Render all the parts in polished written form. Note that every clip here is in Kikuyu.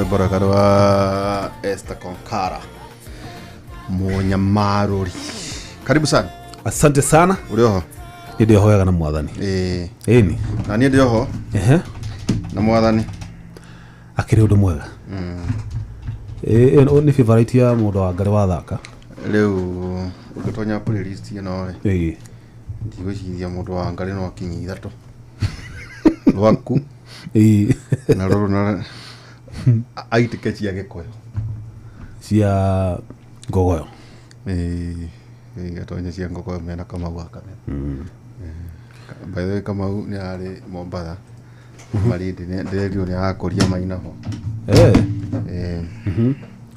Rwĩmbo rwega rwa Esther Konkara Mũnyamarũri. Karibu sana. Asante sana. Ũrĩ oho? Nĩ ndĩhoyaga na mwathani. Ĩĩ. Ĩni. Na niĩ ndĩ oho Ehe. na mwathani. Akĩrĩ ũndũ mwega. Ĩ ĩno nĩ favorite ya mũndũ wa Ngarĩ wathaka. Rĩu ũngĩtonya playlist ĩno rĩ, Ĩĩ. ndigwĩciria mũndũ wa Ngarĩ no akinyi ithatũ. Rwaku Ĩĩ. na rũrũ na aitĩke cia Gĩkũyũ. Cia ngogoyo. Ĩĩ, igatonye cia ngogoyo mena Kamau wa Kameme. By the way Kamau nĩ arĩ Mombatha. Malindi ndĩrerirwo nĩ arakũria maina ho. Eh. Ĩĩ.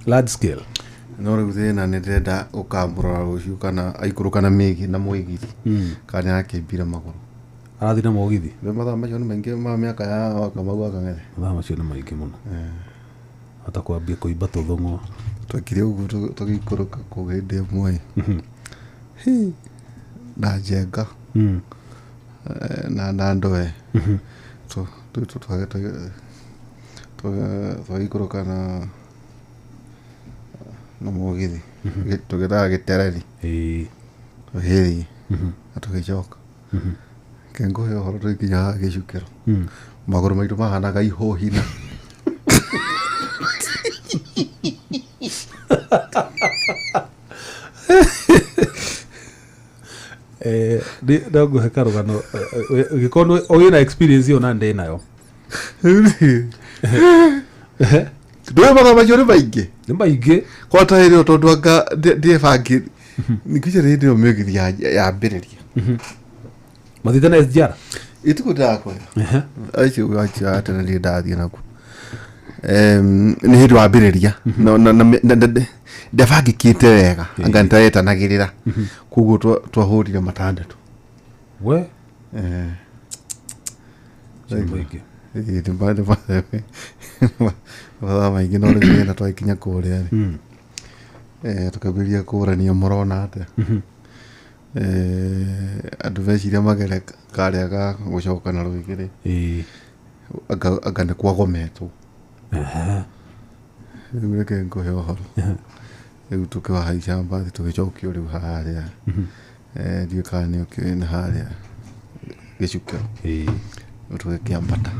Large scale. No rĩu thĩna nĩ ndĩrenda gũkamũrora rũciũ kana aikũrũka na mĩgi na mũigithi kana nĩ arakĩmbire magũrũ. Arathiĩ na mũgithi. Rĩu mathaa macio nĩ maingĩ ma mĩaka ya wa Kamau wa Kang'ethe. Mathaa macio nĩ maingĩ mũno. Hata kwambia kũimba tũthũng'wa. Twekire ũguo tũgĩikũrũka kũu hĩndĩ ĩmwe. Hi, na njenga na ndoe. Twagĩikũrũka na mũgithi tũgĩtaga gĩtereri. Ĩĩ. Tũgĩthiĩ na tũgĩcoka. Reke ngũhe ũhoro tũgĩkinya haha gĩcukĩro magũrũ maitũ mahanaga ihũhina. Eh, no ngũhe karũgano ũngĩkorwo wĩna experience ĩyo na ndĩ nayo. Ndũĩ mathaa macio nĩ maingĩ. Nĩ maingĩ. Kwata hĩndĩ ĩyo tondũ anga ndiebangi nĩkinya hĩndĩ ĩyo mĩgithi yambĩrĩria. Mathiĩte na SGR. Ituko ndĩrakwĩra acio acio a tene ndirĩ ndathiĩ nakuo. Nĩ hĩndĩ wambĩrĩria ndebangĩkĩte wega anga nĩtaretanagĩrĩra koguo twahũrire matandatũ. We. Eh. Macio nĩ maingĩ. Ĩĩ, nĩ mathaa maingĩ no rĩu thĩna twakinya kũrĩa rĩ, tũkĩambĩrĩria kũrania mũrona atĩa. Andũ meciria magere karĩa ga gũcoka na rwĩgĩ rĩ, Ĩĩ. anga nĩ kwagometwo. Ehe. Rĩu reke ngũhe ũhoro. Rĩu tũkĩhaica mbathi tũgĩcokio rĩu harĩa, ndiũĩ kana nĩ ũkĩũĩ nĩ harĩa gĩcukĩro. Ĩĩ. Rĩu tũgĩkĩambata.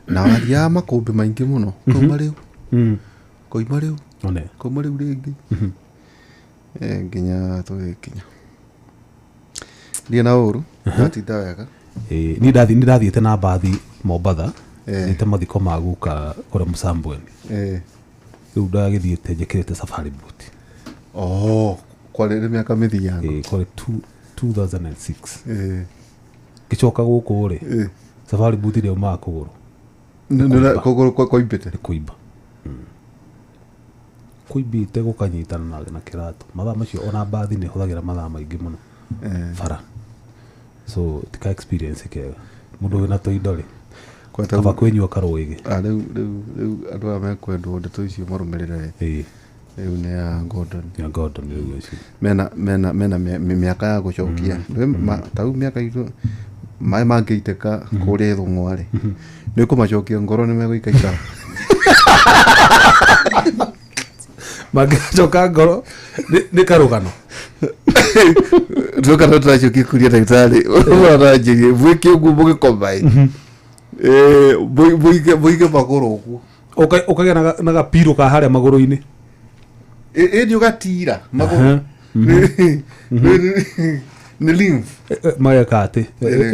Na wathiaga makũmbĩ maingĩ mũno kauma rĩu koima rĩu One. kauma rĩu rĩngĩ nginya tũgĩkinya. Ndirĩ na ũru, ndatinda wega. Ĩĩ, niĩ ndathiĩ nĩ ndathiĩte na mbathi Mombatha. Eh. Thiĩte mathiko ma guka kũrĩa Mũsambweni. Rĩu ndagĩthiĩte njĩkĩrĩte safari boot. Oh, kwarĩ nĩ mĩaka mĩthiangu. Ĩĩ, kwarĩ 2006. Ngĩcoka gũkũ rĩ, safari boot ndĩaumaga kũgũrũ. Kũgũrũ koimbĩte. Nĩ kũimba. Kũimbĩte gũkanyitana na kĩratũ. Mathaa macio ona mbathi nĩ hũthagĩra mathaa maingĩ mũno bara. So tika experience kega. Mũndũ wĩna tũindo rĩ, Kwata kaba kwĩnyua karũĩgĩ. Ah, rĩu rĩu rĩu andũ aya mekwendwo ndeto icio marũmĩrĩre rĩ, Ĩĩ. rĩu nĩ ya Gordon. Ya Gordon rĩu ũcio. Mena mĩaka ya gũcokia. Ta rĩu mĩaka itũ maĩ mangĩitĩka kũrĩa ithũng'wa rĩ, nĩ ũkũmacokia ngoro nĩ megũikaikara. Mangĩcoka ngoro nĩ karũgano. Tuoka no tũracokia kũria ndagĩtarĩ ũranjĩrie mwĩke ũguo mũgĩkoma ĩ. Mũige magũrũ ũguo. Ũkagĩa na gapiro ka harĩa magũrũ-inĩ. Ĩ nĩ ũgatira magũrũ. Nĩ lymph. Mageka atĩ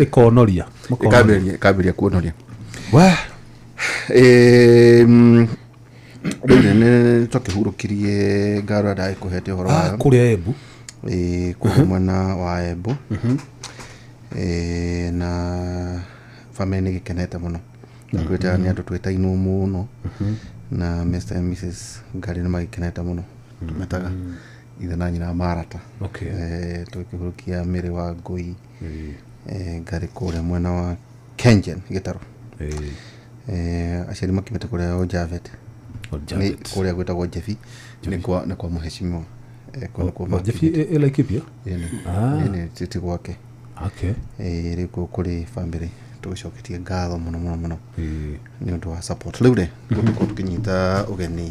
ĩkonoria. Makonoria. Ĩkambĩrĩria kuonoria. We. Rĩu nĩ twakĩhurũkirie ngaro ndagĩkũhete ũhoro wayo. Kũrĩa Embu. Ĩĩ, kũrĩa mwena wa Embu. Ĩĩ, na family nĩ gĩkenete mũno. Nakwĩte nĩ andũ twĩtainwo mũno na Mr and Mrs Ngari nĩ magĩkenete mũno. Tũmetaga ithe na nyina marata. Okay. Tũgĩkĩhurũkia mĩrĩ wa Ngũi Ngari kũrĩa mwena wa Kengen Gĩtarũ. Ĩĩ. Aciari makiumĩte kũrĩa Ojavet. Ojavet. Nĩ kũrĩa gwĩtagwo Jebi. Nĩ kwa mũheshimiwa. Kũu nĩkuo Jebi makiumĩte. ĩ Laikipia? Ĩni. Ah. Ĩni ti gwake. Okay. Rĩu kũu kũrĩ family Tũgĩcoketie ngatho mũno mũno mũno Ĩĩ. nĩ ũndũ wa support. Rĩu rĩ, tũgũkorwo tũkĩnyita ũgeni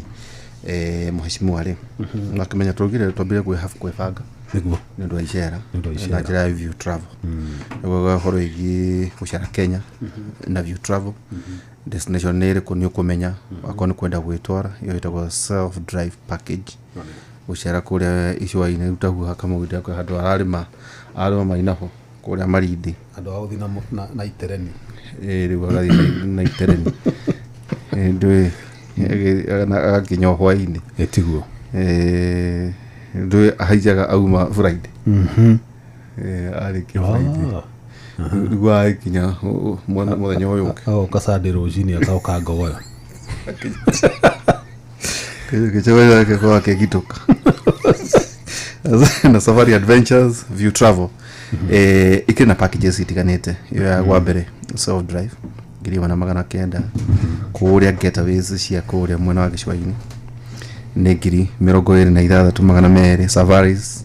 mũheshimiwa rĩ, nakĩmenya tũrugire twambire kwĩbanga Nĩguo. nĩ ũndũ wa icera. Nĩ ũndũ wa icera. Na njĩra ya View Travel, nĩguo ũhoro wĩgiĩ gũcera Kenya na View Travel, destination nĩ ĩrĩkũ nĩ ũkũmenya, akorwo nĩ kwenda gwĩtwara, ĩyo ĩtagwo self drive package, gũcera kũrĩa icũa-inĩ, rĩu taguo kamũgĩndĩ kwĩ handũ ararĩma, ararĩma mainabo kũrĩa Marindi. Andũ a gũthiĩ na itereni. Ĩ, rĩu agathiĩ na itereni. Ĩ, ndũĩ agakinya o hwaĩ-inĩ. Ĩ, tiguo. Ĩ, ndũĩ ahaicaga auma Friday. Ĩ, arĩkia Friday nĩguo agĩkinya mũthenya ũyũ ũngĩ. Agoka Sunday rũcinĩ, agoka ngogoyo. Gĩcego gĩake kwa akĩgitũka na Safari Adventures. View Travel ikĩrĩ na packages itiganĩte. Ĩyo ya gwa mbere, self drive, 1900. Kũrĩa getaways cia kũrĩa mwena wa gĩcũa-inĩ nĩ 26200. Safaris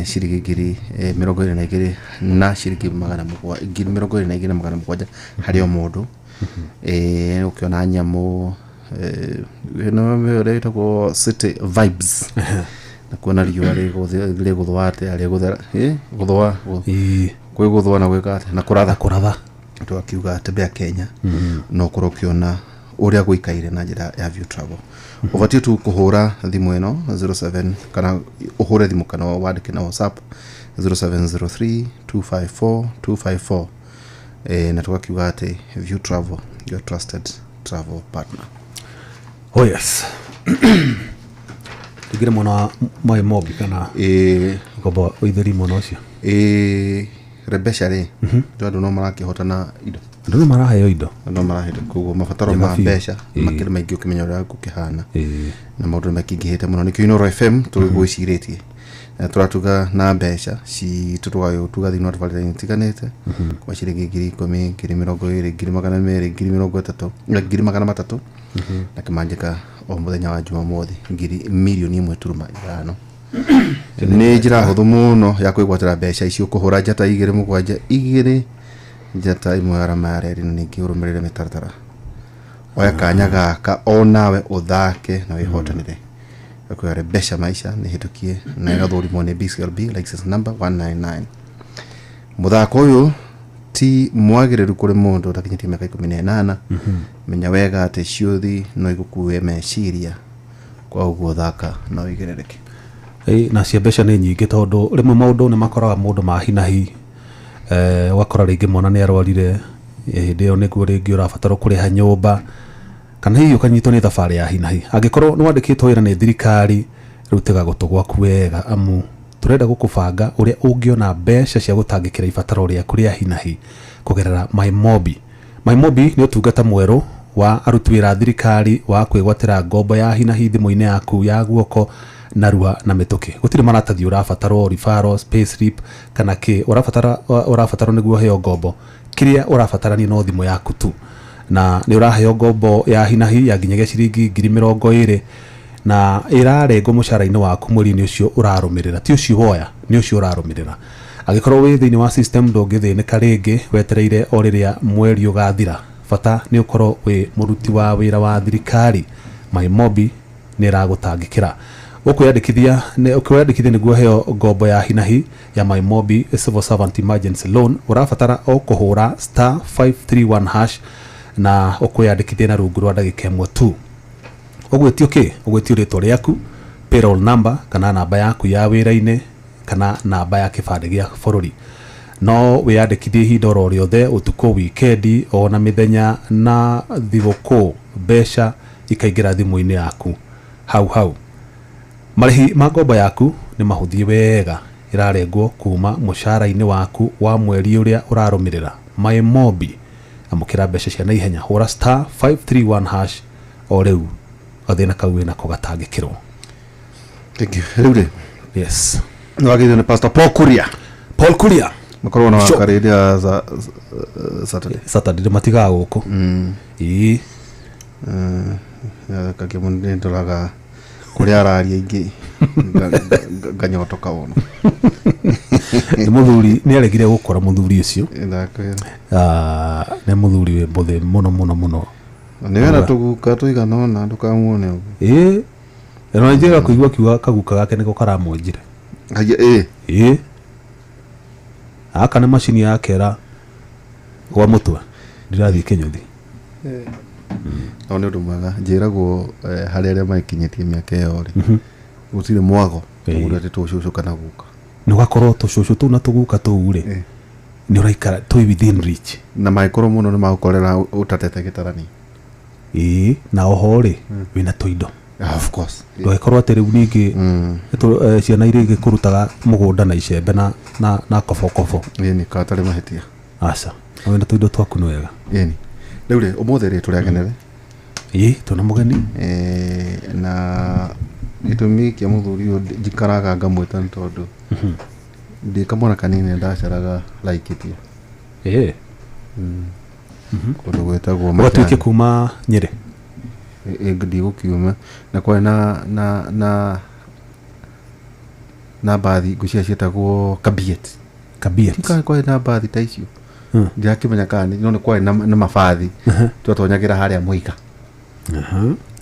ciringi ngiri 22 na ciringi magana mũgwanja, 22700 harĩ o mũndũ. Ũkĩona nyamũ, ĩno ĩrĩa ĩtagwo City Vibes, na kuona riũa rĩgũthũa atĩa, rĩgũthera, gũthũa Ĩĩ. Kwĩ gũthũa na gwĩka atĩa na kũratha. Kũratha. Twakiuga tembea Kenya no ũkorwo ũkĩona ũrĩa gũikaire na njĩra ya View Travel. Ũbatiĩ tu kũhũra thimũ ĩno 07, kana ũhũre thimũ kana wandĩke na WhatsApp 0703 254 254. Na tũgakiuga atĩ View Travel, your trusted travel partner. Oh yes, tũingĩre mwena wa Moi Mobi kana ngombo ũithĩri mwena ũcio. Rebesha rĩ, ndio andũ no marakĩhotana indo. Andũ nĩ maraheo indo. Andũ no marahota, koguo mabataro Njega ma biũ. mbeca makĩrĩ maingĩ ũkĩmenya ũrĩa gũkĩhana na maũndũ nĩ makĩingĩhĩte mũno. Nĩkĩo Inooro FM tũgwĩcirĩtie na tũratuga na mbeca citũ, tũgagĩtuga thĩinĩ wa tabarĩra itiganĩte kwa ciringi 10,000, 20,000, 200,000, 30,000 na 300,000, na kĩmanjĩka o mũthenya wa Jumamothi ngiri 1.5 mirioni. Nĩ njĩra hũthũ mũno ya kwĩgwatĩra mbeca icio, kũhũra *272*1 arama ya reri, na ningĩ ũrũmĩrĩre mĩtaratara. Oya kanya gaka onawe ũthake na wĩhotanĩre. Kwĩra mbeca maisha nĩ hĩtũkie na ĩgathũrimwo nĩ BCLB license number 199. Mũthako ũyũ ti mwagĩrĩru kũrĩ mũndũ ũtakinyĩtie mĩaka 18. Menya wega atĩ ciũthi no igũkue meciria, kwa ũguo thaka na ũigĩrĩrĩke. Ĩ, na cia mbeca nĩ nyingĩ, tondũ rĩmwe maũndũ nĩ makoraga mũndũ ma hinahi, ũgakora rĩngĩ mwana nĩ arwarire, hĩndĩ ĩyo nĩguo rĩngĩ ũrabatarwo kũrĩha nyũmba, kana hihi ũkanyitwo nĩ thabarĩ ya hinahi. Angĩkorwo nĩ wandĩkĩtwo wĩra nĩ thirikari, rĩu tega gũtũ gwaku wega, amu tũrenda gũkũbanga ũrĩa ũngĩona mbeca cia gũtangĩkĩra ibataro rĩaku rĩa hinahi kũgerera MyMobi. MyMobi nĩ ũtungata mwerũ wa aruti wĩra a thirikari wa kwĩgwatĩra ngombo ya hinahi thimũ-inĩ yaku ya guoko narua na mĩtũkĩ. Gũtirĩ maratathi ũrabatarwo, referrals, payslip kana kĩ ũrabatara ũrabatarwo nĩguo ũheo ngombo. Kĩrĩa ũrabatarania no thimũ yaku tu, na nĩ ũraheo ngombo ya hinahi ya nginyagia ciringi 20,000, na ĩrarengwo mũcara-inĩ waku mweri-inĩ ũcio ũrarũmĩrĩra. Ti ũcio woya, nĩ ũcio ũrarũmĩrĩra. Angĩkorwo wĩ thĩinĩ wa system, ndũngĩthĩnĩka rĩngĩ, wetereire o rĩrĩa mweri ũgathira. Bata nĩ ũkorwo wĩ mũruti wa wĩra wa thirikari, MyMobi nĩ ĩragũtangĩkĩra. Ũkwĩyandĩkithia nĩguo ũheo ngombo ya hinahi ya MyMobi Civil Servant Emergency Loan, ũrabatara o kũhũra *531# na ũkwĩyandĩkithia na rungu rwa ndagĩka 1 tu. Ũgwĩtio kĩ? Ũgwĩtio rĩtwa rĩaku, payroll number kana namba yaku ya wĩra-inĩ, kana namba ya kĩbandĩ gĩa bũrũri. No wĩyandĩkithie ihinda oro rĩothe, ũtukũ, wikendi, ona mĩthenya na thigũkũ, mbeca ikaingĩra thimũ-inĩ yaku hau hau. Marĩhi ma ngombo yaku nĩ mahũthie wega, ĩrarengwo kuma mũcara-inĩ waku wa mweri ũrĩa ũrarũmĩrĩra. MyMobi, amũkĩra mbeca cia naihenya. Hũra *531# o rĩu, gathĩna kau wĩnako gatangĩkĩrwo. Thank you. Rĩu rĩ, Yes. nĩ wagĩrĩirwo nĩ Pastor Paul Kuria. Paul Kuria. Makorwo na Sure. wakarĩ ya Saturday. Saturday matigaga gũkũ. Ĩĩ. Kaingĩ mũno nĩ ndoraga kũrĩa araria ingĩ nganyotoka mũno. Nĩ mũthuri nĩ aregire gũkora mũthuri ũcio. Ndakwĩra. Ah, nĩ mũthuri wĩ mũthĩ mũno mũno mũno. Nĩ wena tũguka tũigana ũna ndũkamuone ũguo. Ĩĩ, na njĩra kũigua kiuga kaguka gake nĩko karamwenjire. Haya, ĩ. Ĩĩ, aka nĩ macini yakera gwa mũtwe ndirathiĩ kĩnyũthi. No nĩ ũndũ mwega njĩragwo harĩ arĩa magĩkinyĩtie mĩaka ĩyo rĩ, gũtirĩ mwago Ĩĩ. mũndũ etĩtwo cũcũ kana guka. Nĩ ũgakorwo tũcũcũ tũu na tũguka tũu rĩ, Ĩĩ. nĩ ũraikara twĩ within reach. Na mangĩkorwo mũno nĩ magũkorera ũtatete gĩtarani. Ĩĩ, na oho rĩ, wĩna tũindo. Ah, of course. Ndũgagĩkorwo atĩ rĩu ningĩ ciana iria igĩkũrutaga mũgũnda na icembe na kobokobo. Ĩni katarĩ mahĩtia. Aca, na wĩna tũindo twaku nĩ wega. Ĩni rĩu rĩ, ũmũthĩ rĩ tũrĩ agenere. Ĩĩ, twĩna mũgeni. Na gĩtũmi kĩa mũthuri ũyũ njikaraga ngamwĩta nĩ tondũ ndĩ kamwana kanini ndacaraga Laikipia. Ĩĩ. Kũndũ gwĩtagwo Ũgatuĩke Machani. kuma Nyĩrĩ. Ndigũkiuma na kwarĩ na mbathi ngwĩciria ciĩtagwo Kabiet. Kabiet. Kana kwarĩ na mbathi ta icio. Hmm. Ndirakĩmenya kana no nĩ kwarĩ na mabathi twatonyagĩra harĩa mũiga.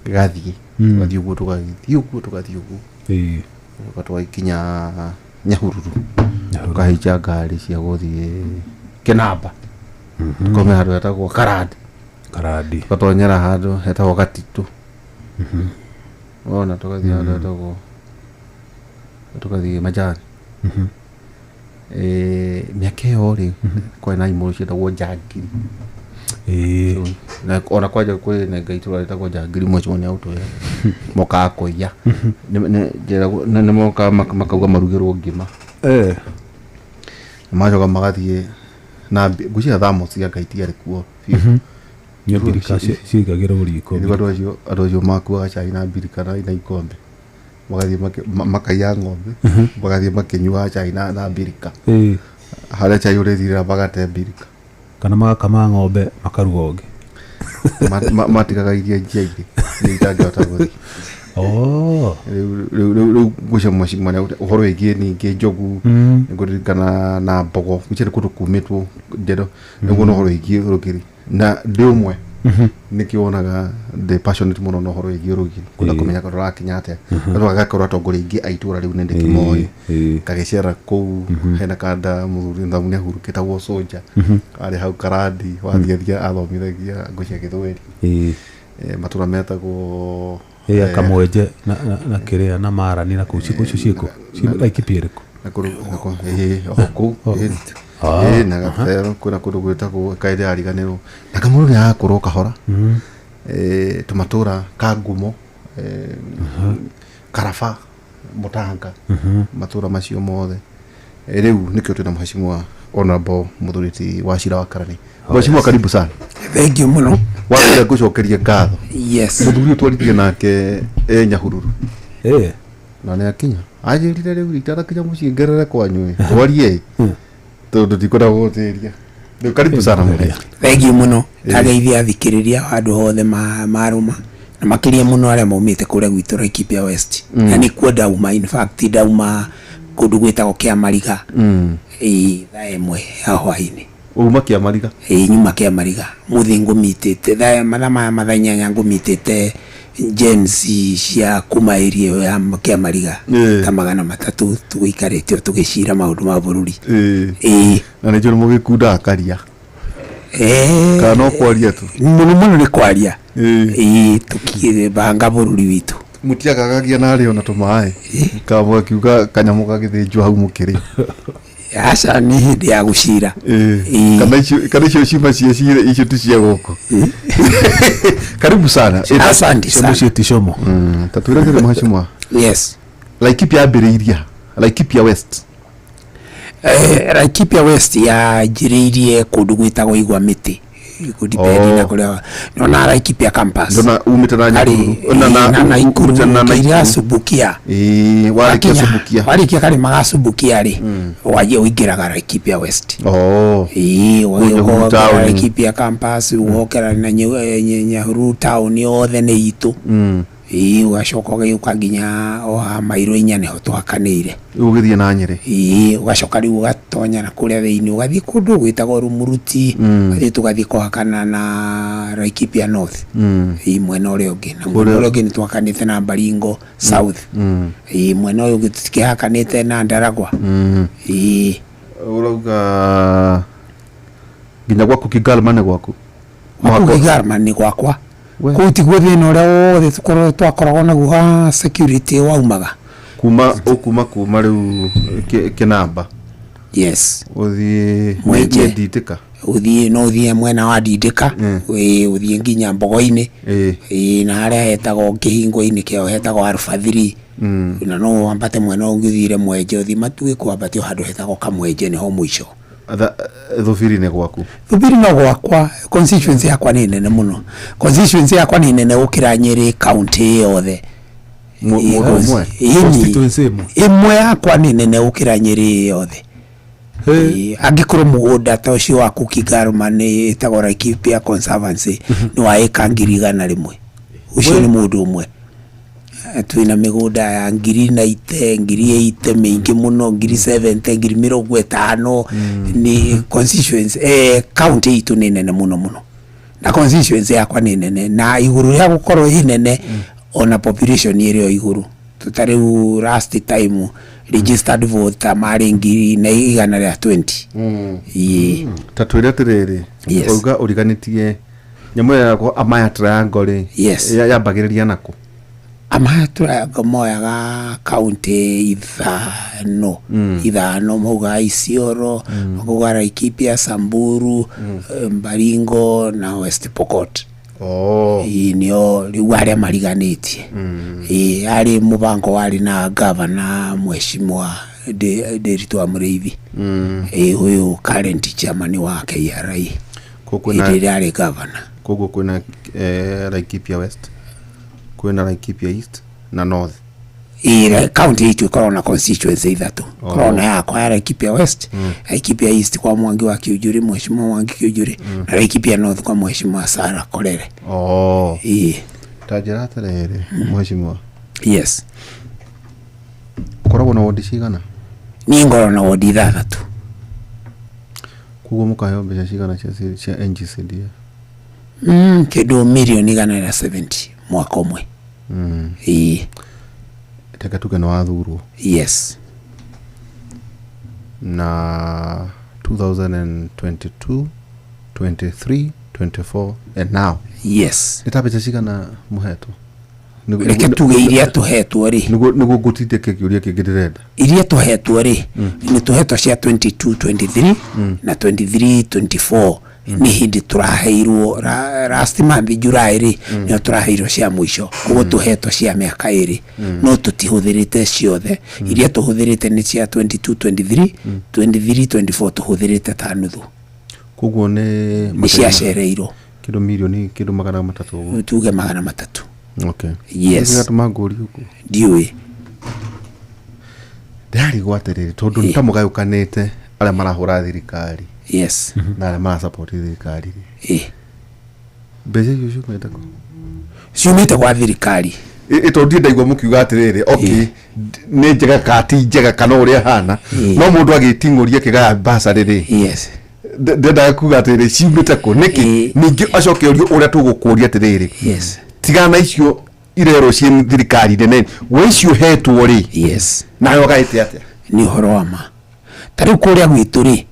Gathiĩ tũgathiĩ ũguo, tũgathiĩ ũguo, tũgathiĩ ũguo. Ĩĩ. Tũgoka tũgagĩkinya Nyahururu, tũkahaica ngari cia gũthiĩ Kĩnamba, tũkaumĩra handũ hetagwo Karandi. Karandi. Tũgatonyera handũ hetagwo Gatitũ, wona, tũgathiĩ handũ hetagwo, tũgathiĩ Majani. Mĩaka ĩyo rĩ, kwarĩ na imũrũ ciĩtagwo njangiri. Ĩĩ. Na ona kwanja kwĩ na ngai itũra rĩtagwo njangiri mũcio nĩ aũtwĩra mokaga kũiya. Njĩragwo nĩ mokaga makauga marugĩrwo ngima. Eh. Magacoka magathiĩ na ngwĩciria thamo cia ngai itiarĩ kuo biũ. Nĩ mbirika ciigagĩrwo riko. Nĩguo andũ acio makuaga cai na mbirika na ikombe, magathiĩ makaiya ng'ombe, magathiĩ makĩnyuaga cai na mbirika. Ĩĩ. Harĩa cai ũrĩthirĩra magate mbirika. Kana magakama ng'ombe makaruga ũngĩ. Matigaga iria njiairĩ iria itangĩhota gũthiĩ. Oh. Rĩu ngwĩciria mũcimania ũhoro wĩgiĩ ningĩ njogu, nĩngũririkana na mbogo, ngwĩciria nĩ kũndũ kumĩtwo njerũ nĩguo na ũhoro wĩgiĩ rũgiri, na ndĩ ũmwe nĩkĩo wonaga ndĩ passionate mũno na ũhoro wĩgiĩ rũgiri, kwenda kũmenya rũrakinya atĩa, na gagakorwo atongoria aingĩ a itũra rĩu nĩ ndĩkĩmoĩ. Ngagĩcera kũu hena kanda mũthuri thamu nĩ ahurũkĩtagwo Soja, arĩ hau Karandi wathiathia athomithagia ngwĩciria gĩthweri. Ĩĩ. Matũra metagwo Ĩĩ, kamwenje na kĩrĩa na marani na kũu ciĩkũ icio ciĩkũ Laikipia ĩrĩkũ? Na kũndũ ĩĩ, oho kũu ĩĩ. Ah, Ĩĩ, na Gatero kwĩna kũndũ gwĩtagwo kaĩ ndĩrariganĩrwo na kamũndũ nĩ arakũrwo kahora. Tũmatũra ka ngumo, Karaba, Mũtanga, matũra macio mothe. Rĩu nĩkĩo twĩna mheshimiwa honorable mũthuri wa Cira wa Karani. Mheshimiwa, karibu sana. Thank you mũno. Wambere ngũcokerie ngatho. Yes. Mũthuri ũyũ twarithie nake e Nyahururu. Ĩĩ. Na nĩ akinya anjĩrire rĩu itanakinya mũciĩ ngerere kwanyu ĩ twarie tondũ ndikwenda gũgũtĩria. Rĩu karibu sana mũhĩa. Thank you mũno. Ndageithia athikĩrĩria handũ hothe marũma na makĩria mũno arĩa maumĩte kũrĩa gwitũ Laikipia West. Na nĩkuo ndauma, in fact ndauma kũndũ gwĩtagwo Kĩamariga. Ĩĩ, thaa 1 ya hwaĩ-inĩ. Uma Kĩamariga? Ĩĩ, nyuma Kĩamariga. Mũthĩ ngũmitĩte thaa mathaa maya mathaa 8 ngũmitĩte Gen Z cia kuma area ĩyo ya Kĩamariga ta 300 tũgĩikarĩte o tũgĩcira maũndũ ma bũrũri. Ĩĩ. Na nĩ njũĩ mũgĩkundaga karia kana no kwaria tu? Mũno mũno nĩ kwaria. Ĩĩ, tũkĩbanga bũrũri witũ. Mũtiagagagia narĩ ona tũmaĩ kana mũgakiuga kanyamũ gagĩthĩnjwo hau mũkĩrĩ? Aca, nĩ hĩndĩ ya gũcira. Ĩĩ. Kana icio cima cia cire icio ti cia gũkũ. Karibu sana. Asante sana. Mũciĩ ti como. Ta twĩre kĩrĩ mheshimiwa. Yes. Laikipia yambĩrĩirie Laikipia West? Laikipia West yanjĩrĩirie kũndũ gwĩtagwo Igwa Mĩtĩ, kũdipendi na kũrĩa nona Laikipia campus. Ndona umĩte na Nyahururu na Naikuru. Umĩte na kĩrĩa Naikuru. Subukia. Ĩĩ, warĩkia Subukia. Warĩkia karĩma ga Subukia rĩ, wanjia ũingĩraga Laikipia West. Ĩĩ. Nyahururu Ũgokera town. Laikipia campus, ũgokera na Nyahururu town yothe nĩ itũ. Ĩĩ, ũgacoka ũgĩũka nginya o haha mairo 4 nĩho tũhakanĩire. Rĩu ũgĩthiĩ na Nyĩrĩ. Ĩĩ, ũgacoka rĩu ũgatonya na kũrĩa thĩinĩ ũgathiĩ kũndũ gwĩtagwo Rumuruti, ũgathiĩ tũgathiĩ kũhakana na Laikipia North. Ĩĩ, mwena ũrĩa ũngĩ, na mwena ũrĩa ũngĩ nĩ tũhakanĩte na Baringo South. Ĩĩ, mwena ũyũ ũngĩ tũtikĩhakanĩte na Ndaragwa. Ĩĩ. Ũrauga nginya gwaku Kigalma nĩ gwaku? Gwaku Kigalma nĩ gwakwa. We. Kũu tiguo thĩna ũrĩa wothe tũkorwo twakoragwo naguo wa security waumaga. Kuma ũkuma kuma rĩu Kĩnamba. Yes. Ũthiĩ Mwenje. nĩ Ndindĩka. Ũthiĩ no ũthiĩ mwena wa Ndindĩka, ĩĩ, ũthiĩ nginya Mbogo-inĩ. Ĩĩ, na harĩa hetagwo kĩhingo-inĩ kĩao hetagwo Alpha 3. Na no wambate mwena ũngĩ ũthiire Mwenje, ũthiĩ Matuĩ wambate o handũ hetagwo Kamwenje nĩho mũico. Thubiri nĩ gwaku? Thubiri no gwakwa, constituency yakwa nĩ nene mũno. Constituency yakwa nĩ nene gũkĩra Nyĩrĩ county yothe. Mũndũ ũmwe? Ĩni. Constituency ĩmwe? Ĩmwe yakwa nĩ nene gũkĩra Nyĩrĩ yothe. Ĩĩ, angĩkorwo mũgũnda ta ũcio waku Kigarama nĩ ĩtagwo Laikipia Conservancy nĩ wa ĩka 100,000, ũcio nĩ mũndũ ũmwe. Twĩna mĩgũnda ya 90,000, 80,000 mĩingĩ mũno, 70,000, 50,000. Nĩ constituency, county itũ nĩ nene mũno mũno, na constituency yakwa nĩ nene, na igũrũ rĩa gũkorwo ĩ nene, ona population ĩrĩ o igũrũ. Ta rĩu last time registered voter marĩ 1,120. Ĩĩ. Ta twĩre atĩrĩrĩ, Yes. ũrauga ũriganĩtie nyamũ ĩyo yakwa Amaya Triangle rĩ, Yes. yambagĩrĩria nakũ? Amaya Triangle moyaga county ithano, maugaga Isiolo, makauga Laikipia, Samburu, Baringo na West Pokot. Ĩĩ, nĩo rĩu arĩa mariganĩtie. Ĩĩ, arĩ mũbango warĩ na gavana Mheshimiwa Ndiritu wa Mũrĩithi. Ĩĩ, ũyũ current chairman wa KRA. Koguo Hĩndĩ ĩrĩa arĩ gavana. Koguo kwĩna Laikipia West, kwĩna Laikipia East na North. Ĩĩ, county itũ ĩkoragwo na constituency ithatũ. Ĩkoragwo na yakwa ya Laikipia West, Laikipia East kwa Mwangi wa Kiunjuri, Mheshimiwa Mwangi Kiunjuri, na Laikipia North kwa Mheshimiwa Sarah Korere. Ĩĩ. Ta njĩra atĩrĩrĩ, Mheshimiwa. Yes. Ũkoragwo na wondi cigana? Niĩ ngoragwo na wondi 6. Koguo mũkaheo mbeca cigana cia NGCDF? Kĩndũ 170,000,000 mwaka ũmwe. Ĩĩ. Reke tuge nĩ wathurwo. Yes. Na 2022, 23, 24 and now. Yes. Nĩ ta mbeca cigana mũhetwo? Reke tuge iria tũhetwo rĩ. Nĩguo ngũtindĩke kĩũria kĩngĩ ndĩrenda. Iria tũhetwo rĩ, nĩ tũhetwo cia 22, 23 na 23, 24. Nĩ hĩndĩ tũraheirwo last month July rĩ, nĩho tũraheirwo cia mũico. Koguo tũhetwo cia mĩaka 2, no tũtihũthĩrĩte ciothe. Iria tũhũthĩrĩte nĩ cia 22, 23, 23, 24 tũhũthĩrĩte ta nuthu. Koguo nĩ Nĩ ciacereirwo. Kĩndũ mirioni kĩndũ 300 ũguo. Tuge 300. Okay. Yes. Nĩgatũma ngũrie ũguo. Ndiũĩ. Ndĩrarigwo atĩrĩrĩ, tondũ nĩ ta mũgayũkanĩte arĩa marahũra thirikari. Yes. Na arĩa marasupport thirikari rĩ. Mbeca icio ciumĩte kũ? Ciumĩte gwa thirikari. Tondũ ndirĩ ndaigua mũkiuga atĩrĩrĩ, okay, nĩ njega kana ti njega kana ũrĩa hana. No mũndũ agĩting'ũria akĩgaya bursary rĩ. Yes. Ndendaga kuga atĩrĩrĩ, ciumĩte kũ? Nĩkĩ? Ningĩ acoke orio ũrĩa tũgũkũria atĩrĩrĩ. Yes. Tigana na icio irerwo ciĩ thirikari nene, we icio ũhetwo rĩ. Yes. Nawe ũgaĩte atĩa? Nĩ ũhoro wa ma. Ta rĩu kũrĩa gwitũ rĩ,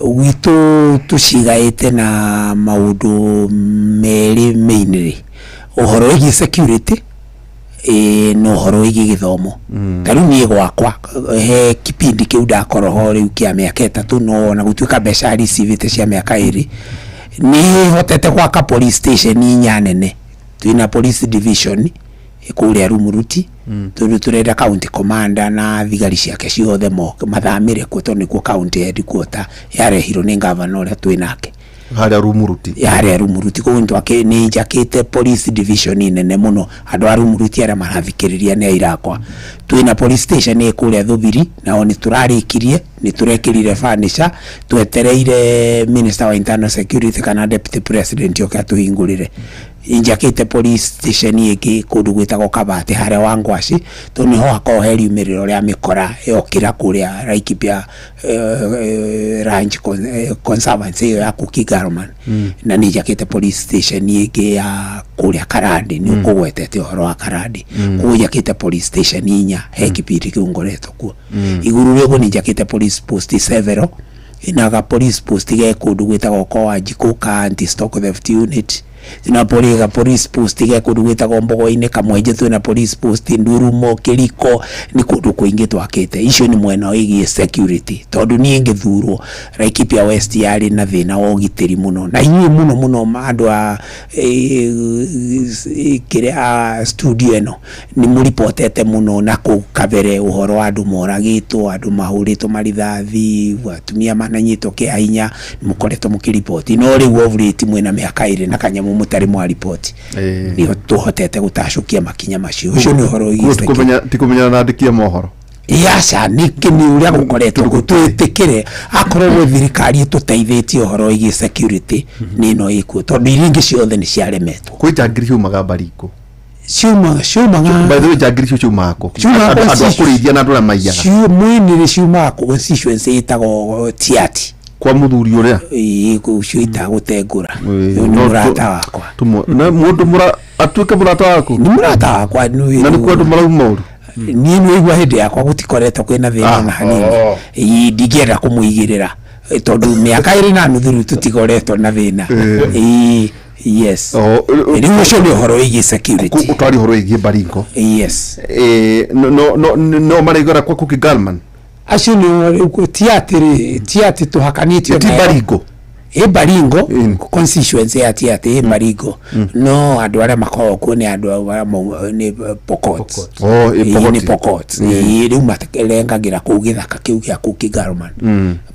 gwitũ tũcigaĩte na maũndũ merĩ mainly. Ũhoro wĩgiĩ security, na ũhoro wĩgiĩ gĩthomo. Ta rĩu niĩ gwakwa, he kipindi kĩu ndakorwo ho rĩu kĩa mĩaka 3, no ona gũtuĩka mbeca receivĩte cia mĩaka 2, nĩ hotete gwaka police station 4 nene. Twĩna police division kũrĩa Rumuruti, tondũ tũrenda county commander na thigari ciake ciothe mathamĩre kuo, tondũ nĩkuo county headquarter yarehirwo nĩ governor ũrĩa twĩ nake. Harĩa Rumuruti. Harĩa Rumuruti, koguo nĩ njakĩte police division nene mũno. Andũ a Rumuruti arĩa marathikĩrĩria nĩ aira akwa. Twĩna police station ĩ kũrĩa Thubiri, nao nĩ tũrarĩkirie, nĩ tũrekĩrire furniture, twetereire Minister wa Internal Security kana Deputy President oke atũhingũrĩre. Njakĩte police station ĩngĩ kũndũ gwĩtagwo Kabati harĩa wa Ngwaci, tondũ nĩho hakoragwo he riumĩrĩro rĩa mĩkora yokĩra kũrĩa Laikipia ranch conservancy ĩyo ya Kuki Garman. Na nĩ njakĩte police station ĩngĩ ya kũrĩa Karandi, nĩ ũkũgwetete ũhoro wa Karandi. Koguo njakĩte police station inya he kĩbindi kĩu ngoretwo kuo. Igũrũ rĩa ũguo nĩ njakĩte police post several, na ga police post ge kũndũ gwĩtagwo kwa Wanjikũ ka anti stock theft unit, na ga police post ge kũndũ gwĩtagwo Mbogo-inĩ, Kamwenje twĩna police post, Ndurumo, Kĩriko, nĩ kũndũ kũingĩ twakĩte. Icio nĩ mwena wĩgiĩ security, tondũ niĩ ngĩthurwo Laikipia West yarĩ na thĩna wa ũgitĩri mũno, na inyuĩ mũno mũno andũ a kĩrĩa a studio ĩno nĩ mũripotete mũno na kũu kabere ũhoro wa andũ moragĩtwo, andũ mahũrĩtwo marithathi, atumia mananyitwo kĩa hinya, nĩ mũkoretwo mũkĩripoti. No rĩu of late mwĩna mĩaka 2 na kanyamũ mũtarĩ mwaripoti, nĩho tũhotete gũtacũkia makinya macio. Ũcio nĩ ũhoro wĩgiĩ security. Ti kũmenyana na andĩki a mohoro. Aca, nĩkĩ nĩ ũrĩa gũkoretwo gũtwĩtĩkĩre akorwo gwĩ thirikari ĩtũteithĩtie ũhoro wĩgiĩ security nĩ ĩno ĩkuo, tondũ iria ingĩ ciothe nĩ ciaremetwo. Kwĩ njangiri ciumaga Baringo? Ciumaga. By the way, njangiri icio ciumaga kũ? Ciumaga Andũ a kũrĩithia na andũ arĩa maiyaga. Mwĩnĩrĩ ciumaga constituency ĩtagwo Tiati. Kwa mũthuri ũrĩa? Ĩĩ, ũcio itagũtengũra. Ũyũ nĩ mũrata wakwa. Na mũndũ mũra atuĩke mũrata waku? Nĩ mũrata wakwa. Na nĩ kuo andũ marauma ũru? Niĩ nĩ waigua hĩndĩ yakwa gũtikoretwo kwĩna thĩna ona hanini. Ĩĩ, ndingĩenda kũmũigĩrĩra, tondũ mĩaka 2.5 rĩu tũtigoretwo na thĩna. Ĩĩ, yes. Rĩu ũcio nĩ ũhoro wĩgiĩ security. Ũtwari ũhoro wĩgiĩ Baringo. Yes. No maraigara kwa Kuki Galman. Acio nĩ rĩu ti atĩrĩ, ti atĩ tũhakanĩtio Ti nayo. Baringo. Ĩ Baringo, constituency ya Tiati ĩ Baringo, no andũ arĩa makoragwo kuo nĩ andũ arĩa nĩ Pokot. Oh, ĩ Ĩĩ, Pokot. Nĩ Pokot. Ĩĩ, rĩu marengagĩra kũu gĩthaka kĩu gĩa kũu Kigarman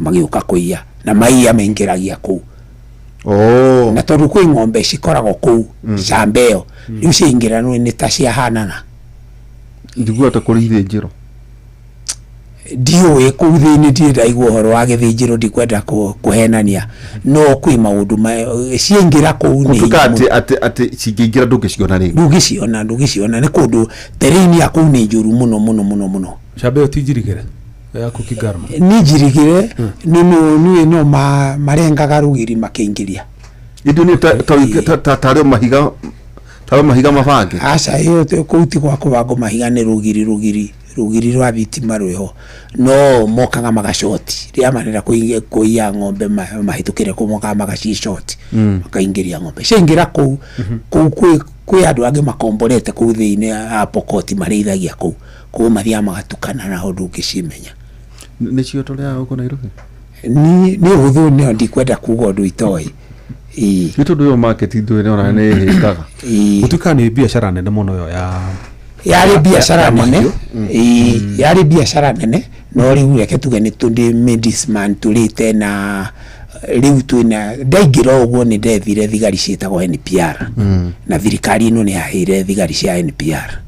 magĩũka kũiya, na maiya maingĩragia kũu. Na tondũ kwĩ ng'ombe cikoragwo kũu camba ĩyo, rĩu ciaingĩra nĩ ta ciahanana. Njiguaga ta kũrĩ ithĩnjĩro. Ndiũĩ kũu thĩinĩ, ndirĩ ndaigua ũhoro wa gĩthĩnjĩro, ndikwenda kũhenania, no kwĩ maũndũ ciaingĩra kũu nĩ Gũtuĩka hinya atĩ mũno. atĩ cingĩingĩra ndũngĩciona rĩngĩ. Ndũngĩciona, nĩ kũndũ terrain ya kũu nĩ njũru mũno mũno mũno mũno. Camba ĩyo ti njirigĩre ya Kuki Garman? Nĩ njirigĩre, nĩ no marengaga rũgiri makĩingĩria. Ĩndĩ nĩ tarĩ mahiga mabange. Aca, ĩyo kũu ti gwa kũbangwo mahiga, nĩ rũgiri rwa thitima rwĩho, no mokaga magacoti rĩrĩa marenda kũiya ng'ombe, mahĩtũkĩre kũu, mokaga magacicoti, makaingĩria ng'ombe. Ciaingĩra kũu kwĩ andũ angĩ makomborete kũu thĩinĩ a Pokoti marĩithagia kũu, koguo mathiaga magatukana na ndũngĩcimenya. Nĩcio tũrĩaga gũkũ Nairobi. Nĩ ũhũthũ, nĩo ndikwenda kuga ũndũ itoĩ. Ĩĩ. Nĩ tondũ ĩyo market ndũĩ nĩ ona nĩ ĩhĩngaga. Ĩĩ. Gũtuĩka nĩ biacara nene mũno ĩyo ya Yarĩ biacara ya nene. mahiũ. Ĩĩ, yarĩ biacara nene, no rĩu reke tuge nĩ tũndĩ na rĩu twĩna ndaingĩra ũguo nĩ ndethire thigari ciĩtagwo NPR, na thirikari ĩno nĩ yaheire thigari cia NPR,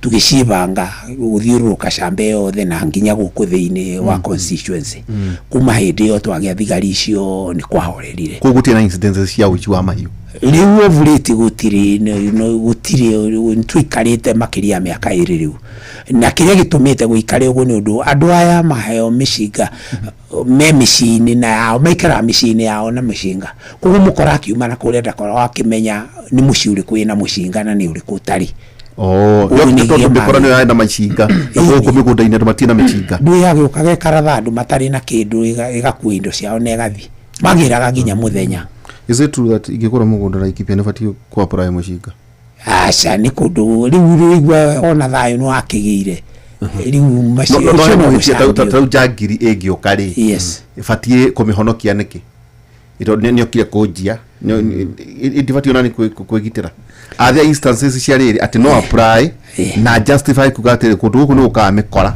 tũgĩcibanga gũthiũrũrũka camba yothe na nginya gũkũ thĩinĩ wa constituency. Kuma hĩndĩ ĩyo twagĩa thigari icio nĩ kwahorerire. Koguo gũtirĩ na incidences cia ũici wa mahiũ? Rĩu of late gũtirĩ, gũtirĩ, tũikarĩte makĩria ya mĩaka 2 rĩu, na kĩrĩa gĩtũmĩte gũikare ũguo nĩ ũndũ andũ aya maheo mĩcinga me mĩciĩ-inĩ na yao, maikaraga mĩciĩ-inĩ yao na mĩcinga, koguo mũkora akiuma na kũrĩa ndakoragwo akĩmenya nĩ mũciĩ ũrĩkũ wĩna mũcinga na nĩ ũrĩkũ ũtarĩ. Ũguo nĩ Tondũ gĩema. mĩkora nĩyo yarĩ na macinga, na gũkũ mĩgũnda-inĩ andũ matirĩ na mĩcinga. Ndũ yagĩũka gekaratha andũ matarĩ na kĩndũ, ĩgakua indo ciao na ĩgathiĩ, magĩraga nginya mũthenya. Is it true that ingĩgũra mũgũnda Laikipia nĩ batiĩ kũ apply mũcinga? Aca, nĩ kũndũ rĩu rĩigua ona thayũ nĩ wakĩgĩire rĩu macio No ũcio no no gũcambio. tarĩu njangiri ĩngĩũka rĩ, ĩbatiĩ kũmĩhonokia nĩkĩ? Tondũ nĩokire kũnjia, ndibatiĩ ona nĩ kwĩgitĩra? Are there instances cia rĩrĩ atĩ no apply na justify kuga atĩrĩ, kũndũ gũkũ nĩ gũkaga mĩkora,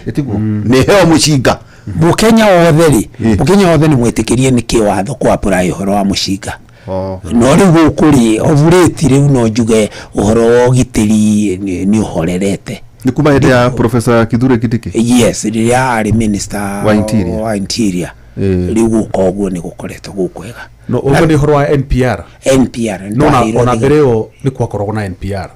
ĩtiguo nĩ heo mũcinga? Mũkenya wothe rĩ, mũkenya wothe nĩ mwĩtĩkĩrie nĩ kĩwatho kũ apply ũhoro wa mũcinga. No rĩu gũkũ rĩ, of late rĩu no njuge ũhoro wa ũgitĩri nĩ ũhorerete. Nĩ kuma hĩndĩ ya Professor Kithure Kindiki? Yes, rĩrĩa arĩ minister Wa Interior. Wa Interior. Rĩu gũka ũguo nĩ gũkoretwo gwĩ kwega. No ũguo nĩ ũhoro wa NPR. NPR No ona nĩtwaheirwo ona thigari. mbere ĩyo nĩ kwakoragwo na NPR.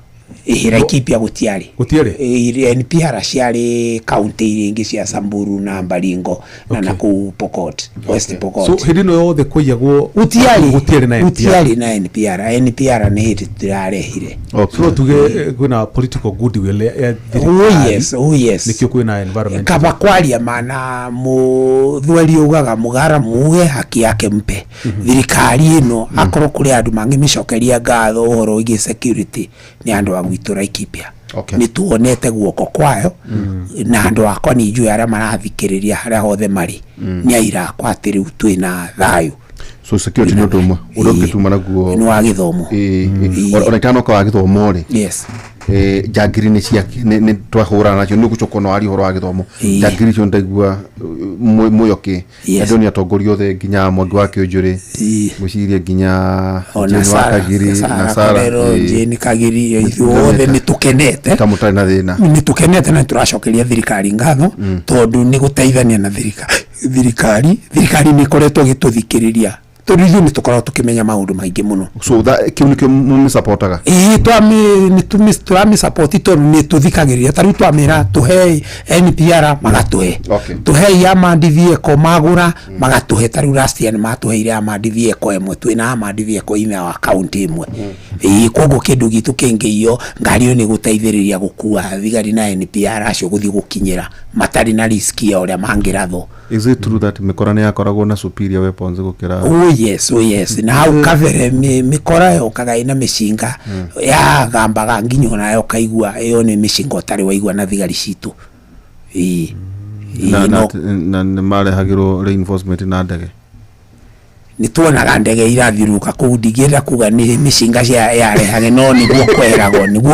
Ĩhĩ, Laikipia gũtiarĩ. Gũtiarĩ? Ĩĩ, NPR ciarĩ kaunti iria ingĩ cia Samburu na Baringo na nakũu Pokot, West Pokot. So hĩndĩ ĩno yothe kũiyagwo gũtiarĩ. Gũtiarĩ na NPR. Gũtiarĩ na NPR. NPR nĩ hĩndĩ tũrarehire. So no tuge kwĩna political goodwill ya Oh thirikari. yes, oh yes. Nĩkĩo kwĩna environment. Kaba kwaria mana muthweri ugaga mugara muge haki yake mpe. Thirikari ĩno akorwo kũrĩ andũ mangĩmĩcokeria ngatho ũhoro wĩgiĩ security nĩ andũ a gwitũ Laikipia. Nĩ tuonete guoko kwayo na andũ akwa nĩ njũĩ arĩa marathikĩrĩria harĩa hothe marĩ nĩ aira akwa atĩ rĩu twĩna thayũ. So security nĩ ũndũ ũmwe ũrĩa ũngĩtuma naguo. Nĩ wa gĩthomo. Ĩĩ, ĩĩ. Ona itanoka wa gĩthomo rĩ, njangiri nĩ cia nĩ twahũrana nacio nĩ ũgũcoka no aria ũhoro wa gĩthomo. Njangiri icio ndaigua mwĩoke andũ nĩ atongoria othe nginya Mwangi wa Kĩũnjũrĩ, ngwĩciria nginya ona Jane wa Sara Kagiri na Sara Sara Korero, Jane Kagiri, ithuothe nĩ tũkenete. Ta mũtarĩ na thĩna. Nĩ tũkenete na nĩ tũracokeria thirikari ngatho tondũ nĩ gũteithania na thirikari nĩ ĩkoretwo ĩgĩtũthikĩrĩria tondũ ithuĩ nĩ tũkoragwo tũkĩmenya maũndũ maingĩ mũno. So kĩu nĩkĩo mũmĩcapotaga? Ĩĩ, tũramĩsapoti tondũ nĩ tũthikagĩrĩria. Ta rĩu twamĩra tũhei NPR, magatũhe. Tũhei armored vehicle, magũra magatũhe. Ta rĩu last year nĩ matũheire armored vehicle ĩmwe, twĩna armored vehicle ina wa kaunti ĩmwe. Ĩĩ, koguo kĩndũ gitũ kĩngĩiywo, ngari ĩyo nĩ ĩgũteithĩrĩria gũkua thigari na NPR acio gũthiĩ gũkinyĩra matarĩ na risk ya ũrĩa mangĩrathwo. Is it true that mĩkora nĩ yakoragwo na superior weapons gũkĩra? Oh yes, oh yes. Na hau kabere mĩkora yokaga ĩna mĩcinga yagambaga nginya onayo ũkaigua ĩyo nĩ mĩcinga ũtarĩ waigua na thigari citũ. Ĩĩ. Na Ĩĩ, na no na nĩ marehagĩrwo reinforcement na ndege? Nĩ tuonaga ndege irathiũrũrũka kũu, ndingĩenda kuga nĩ mĩcinga cia yarehage, no nĩguo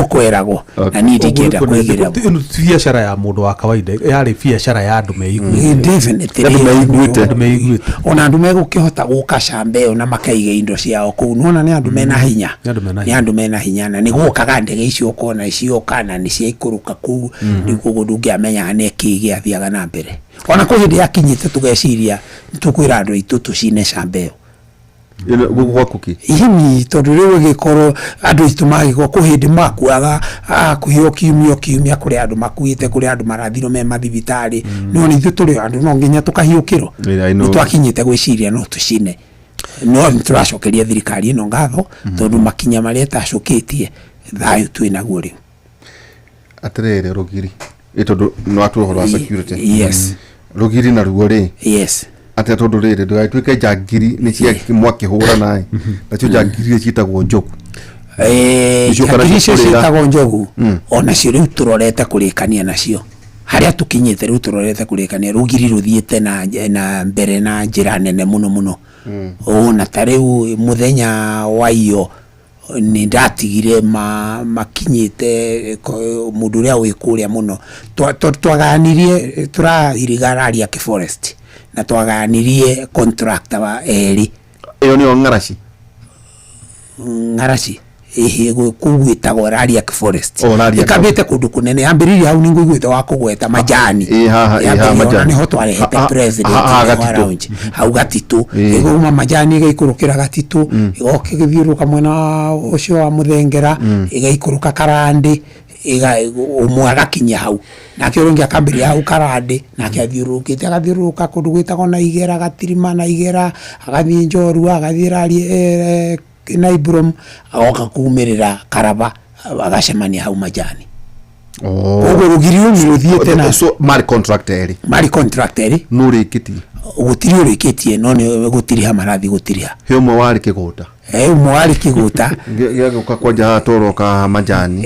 kweragwo na niĩ ndingĩenda kwĩgĩra. Ĩno ti biacara ya mũndũ wa kawaida, yarĩ biacara ya andũ meiguĩte. Definitely. Andũ meiguĩte. Andũ meiguĩte. Ona andũ megũkĩhota gũka camba ĩyo na makaiga indo ciao kũu, nĩwona nĩ andũ mena hinya. Nĩ andũ mena Nĩ hinya. andũ mena hinya na nĩ gũkaga ndege icio ũkona cioka na nĩ ciaikũrũka kũu. Rĩu koguo ndũngĩamenyaga nĩ kĩĩ gĩathiaga na mbere. Ona kwĩ hĩndĩ yakinyĩte tũgeciria tũkwĩra andũ aitũ tũcine camba ĩyo. Ĩno gũkũ gwaku kĩ? Ĩni, tondũ rĩu ĩgĩkorwo andũ aitũ magĩkorwo kwĩ hĩndĩ makuaga hakuhĩ o kiumia o kiumia, kũrĩ andũ makuĩte, kũrĩ andũ marathirwo me mathibitarĩ. No nĩ ithuĩ tũrĩ o andũ, no nginya tũkahiũkĩrwo. Yeah, I know. Nĩ twakinyĩte gwĩciria no tũcine, no nĩ tũracokeria thirikari ĩno ngatho tondũ makinya marĩa ĩtacũkĩtie thayũ twĩ naguo rĩu. Atĩrĩrĩ, rũgiri ĩ tondũ nĩ watua ũhoro wa security. Yes. Rũgiri naruo rĩ, atĩa? Tondũ rĩrĩ, ndũgagĩtuĩke njangiri nĩ cia mwakĩhũrana ĩ, nacio njangiri ciĩtagwo njogu. Nĩcio kana Njangiri icio cikũrĩra. ciĩtagwo njogu, onacio rĩu tũrorete kũrĩkania nacio harĩa tũkinyĩte rĩu, tũrorete kũrĩkania. Rũgiri rũthiĩte na mbere na njĩra nene mũno mũno. Ona ta rĩu mũthenya wa iyo nĩ ndatigire makinyĩte mũndũ ũrĩa wĩ kũrĩa mũno. Twagayanirie tũrairiga Rariak Forest na twagayanirie contractor wa erĩ. Ĩyo nĩyo ng'araci? Ng'araci, ĩhĩ, kũu gwĩtagwo Rariak Forest. Oh, Rariak. Ĩkambĩte kũndũ kũnene, yambĩrĩirie hau nĩngũiguĩte wa kũgweta majani. Ĩ, haha, ĩ, haha Yambĩrĩirie ona majani. nĩho twarehete president ha, wa Gatitũ. lounge. Hau Gatitũ. Ĩgauma majani ĩgaikũrũkĩra Gatitũ, ĩgoka ĩgĩthiũrũrũka mwena ũcio wa Mũthengera, ĩgaikũrũka Karandĩ, ũmwe agakinya hau, nake ũrĩa ũngĩ akambĩrĩria hau Karandĩ, nake athiũrũrũkĩte agathiũrũrũka kũndũ gwĩtagwo na Igera, Gatirima na Igera, agathiĩ Njorua, agathiĩ Rari, na Ibrom, agoka kumĩrĩra Karaba, agacemania hau majani. Koguo rũgiri rũu nĩ rũthiĩte na So marĩ contract erĩ? Marĩ contract erĩ. Nũ rĩkĩtie? Gũtirĩ ũrĩkĩtie, no nĩ gũtiriha marathiĩ gũtiriha. He ũmwe warĩ kĩgũta. Ũmwe warĩ kĩgũta. Gĩagũka kwanja haha tũroka haha majani.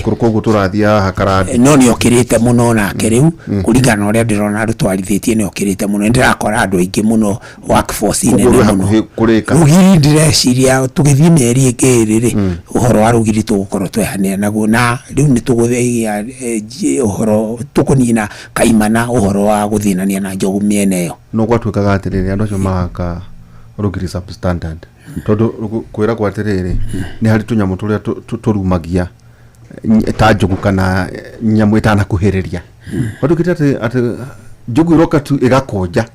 Koguo tũrathiĩ haha Karandĩ. No nĩ okĩrĩte mũno nake rĩu, kũringana na ũrĩa ndĩrona rũtwarithĩtie, nĩ okĩrĩte mũno. Nĩ ndĩrakora andũ aingĩ mũno, workforce Koguo nene rwĩ mũno. hakuhĩ kũrĩka. Rũgiri ndĩreciria tũgĩthiĩ mĩeri ĩngĩ ĩrĩ rĩ, ũhoro wa rũgiri tũgũkorwo twehanĩra naguo, na rĩu nĩ tũgũthĩia ũhoro tũkũnina kaimana ũhoro wa gũthĩnania na njogu mĩena ĩyo. No gwatuĩkaga atĩrĩrĩ, andũ acio maraka rũgiri substandard, tondũ kwĩragwo atĩrĩrĩ, nĩ harĩ tũnyamũ tũrĩa tũrumagia ta njogu kana nyamũ ĩtanakuhĩrĩria. Gwatuĩkĩte atĩ njogu ĩroka tu ĩgakũnja.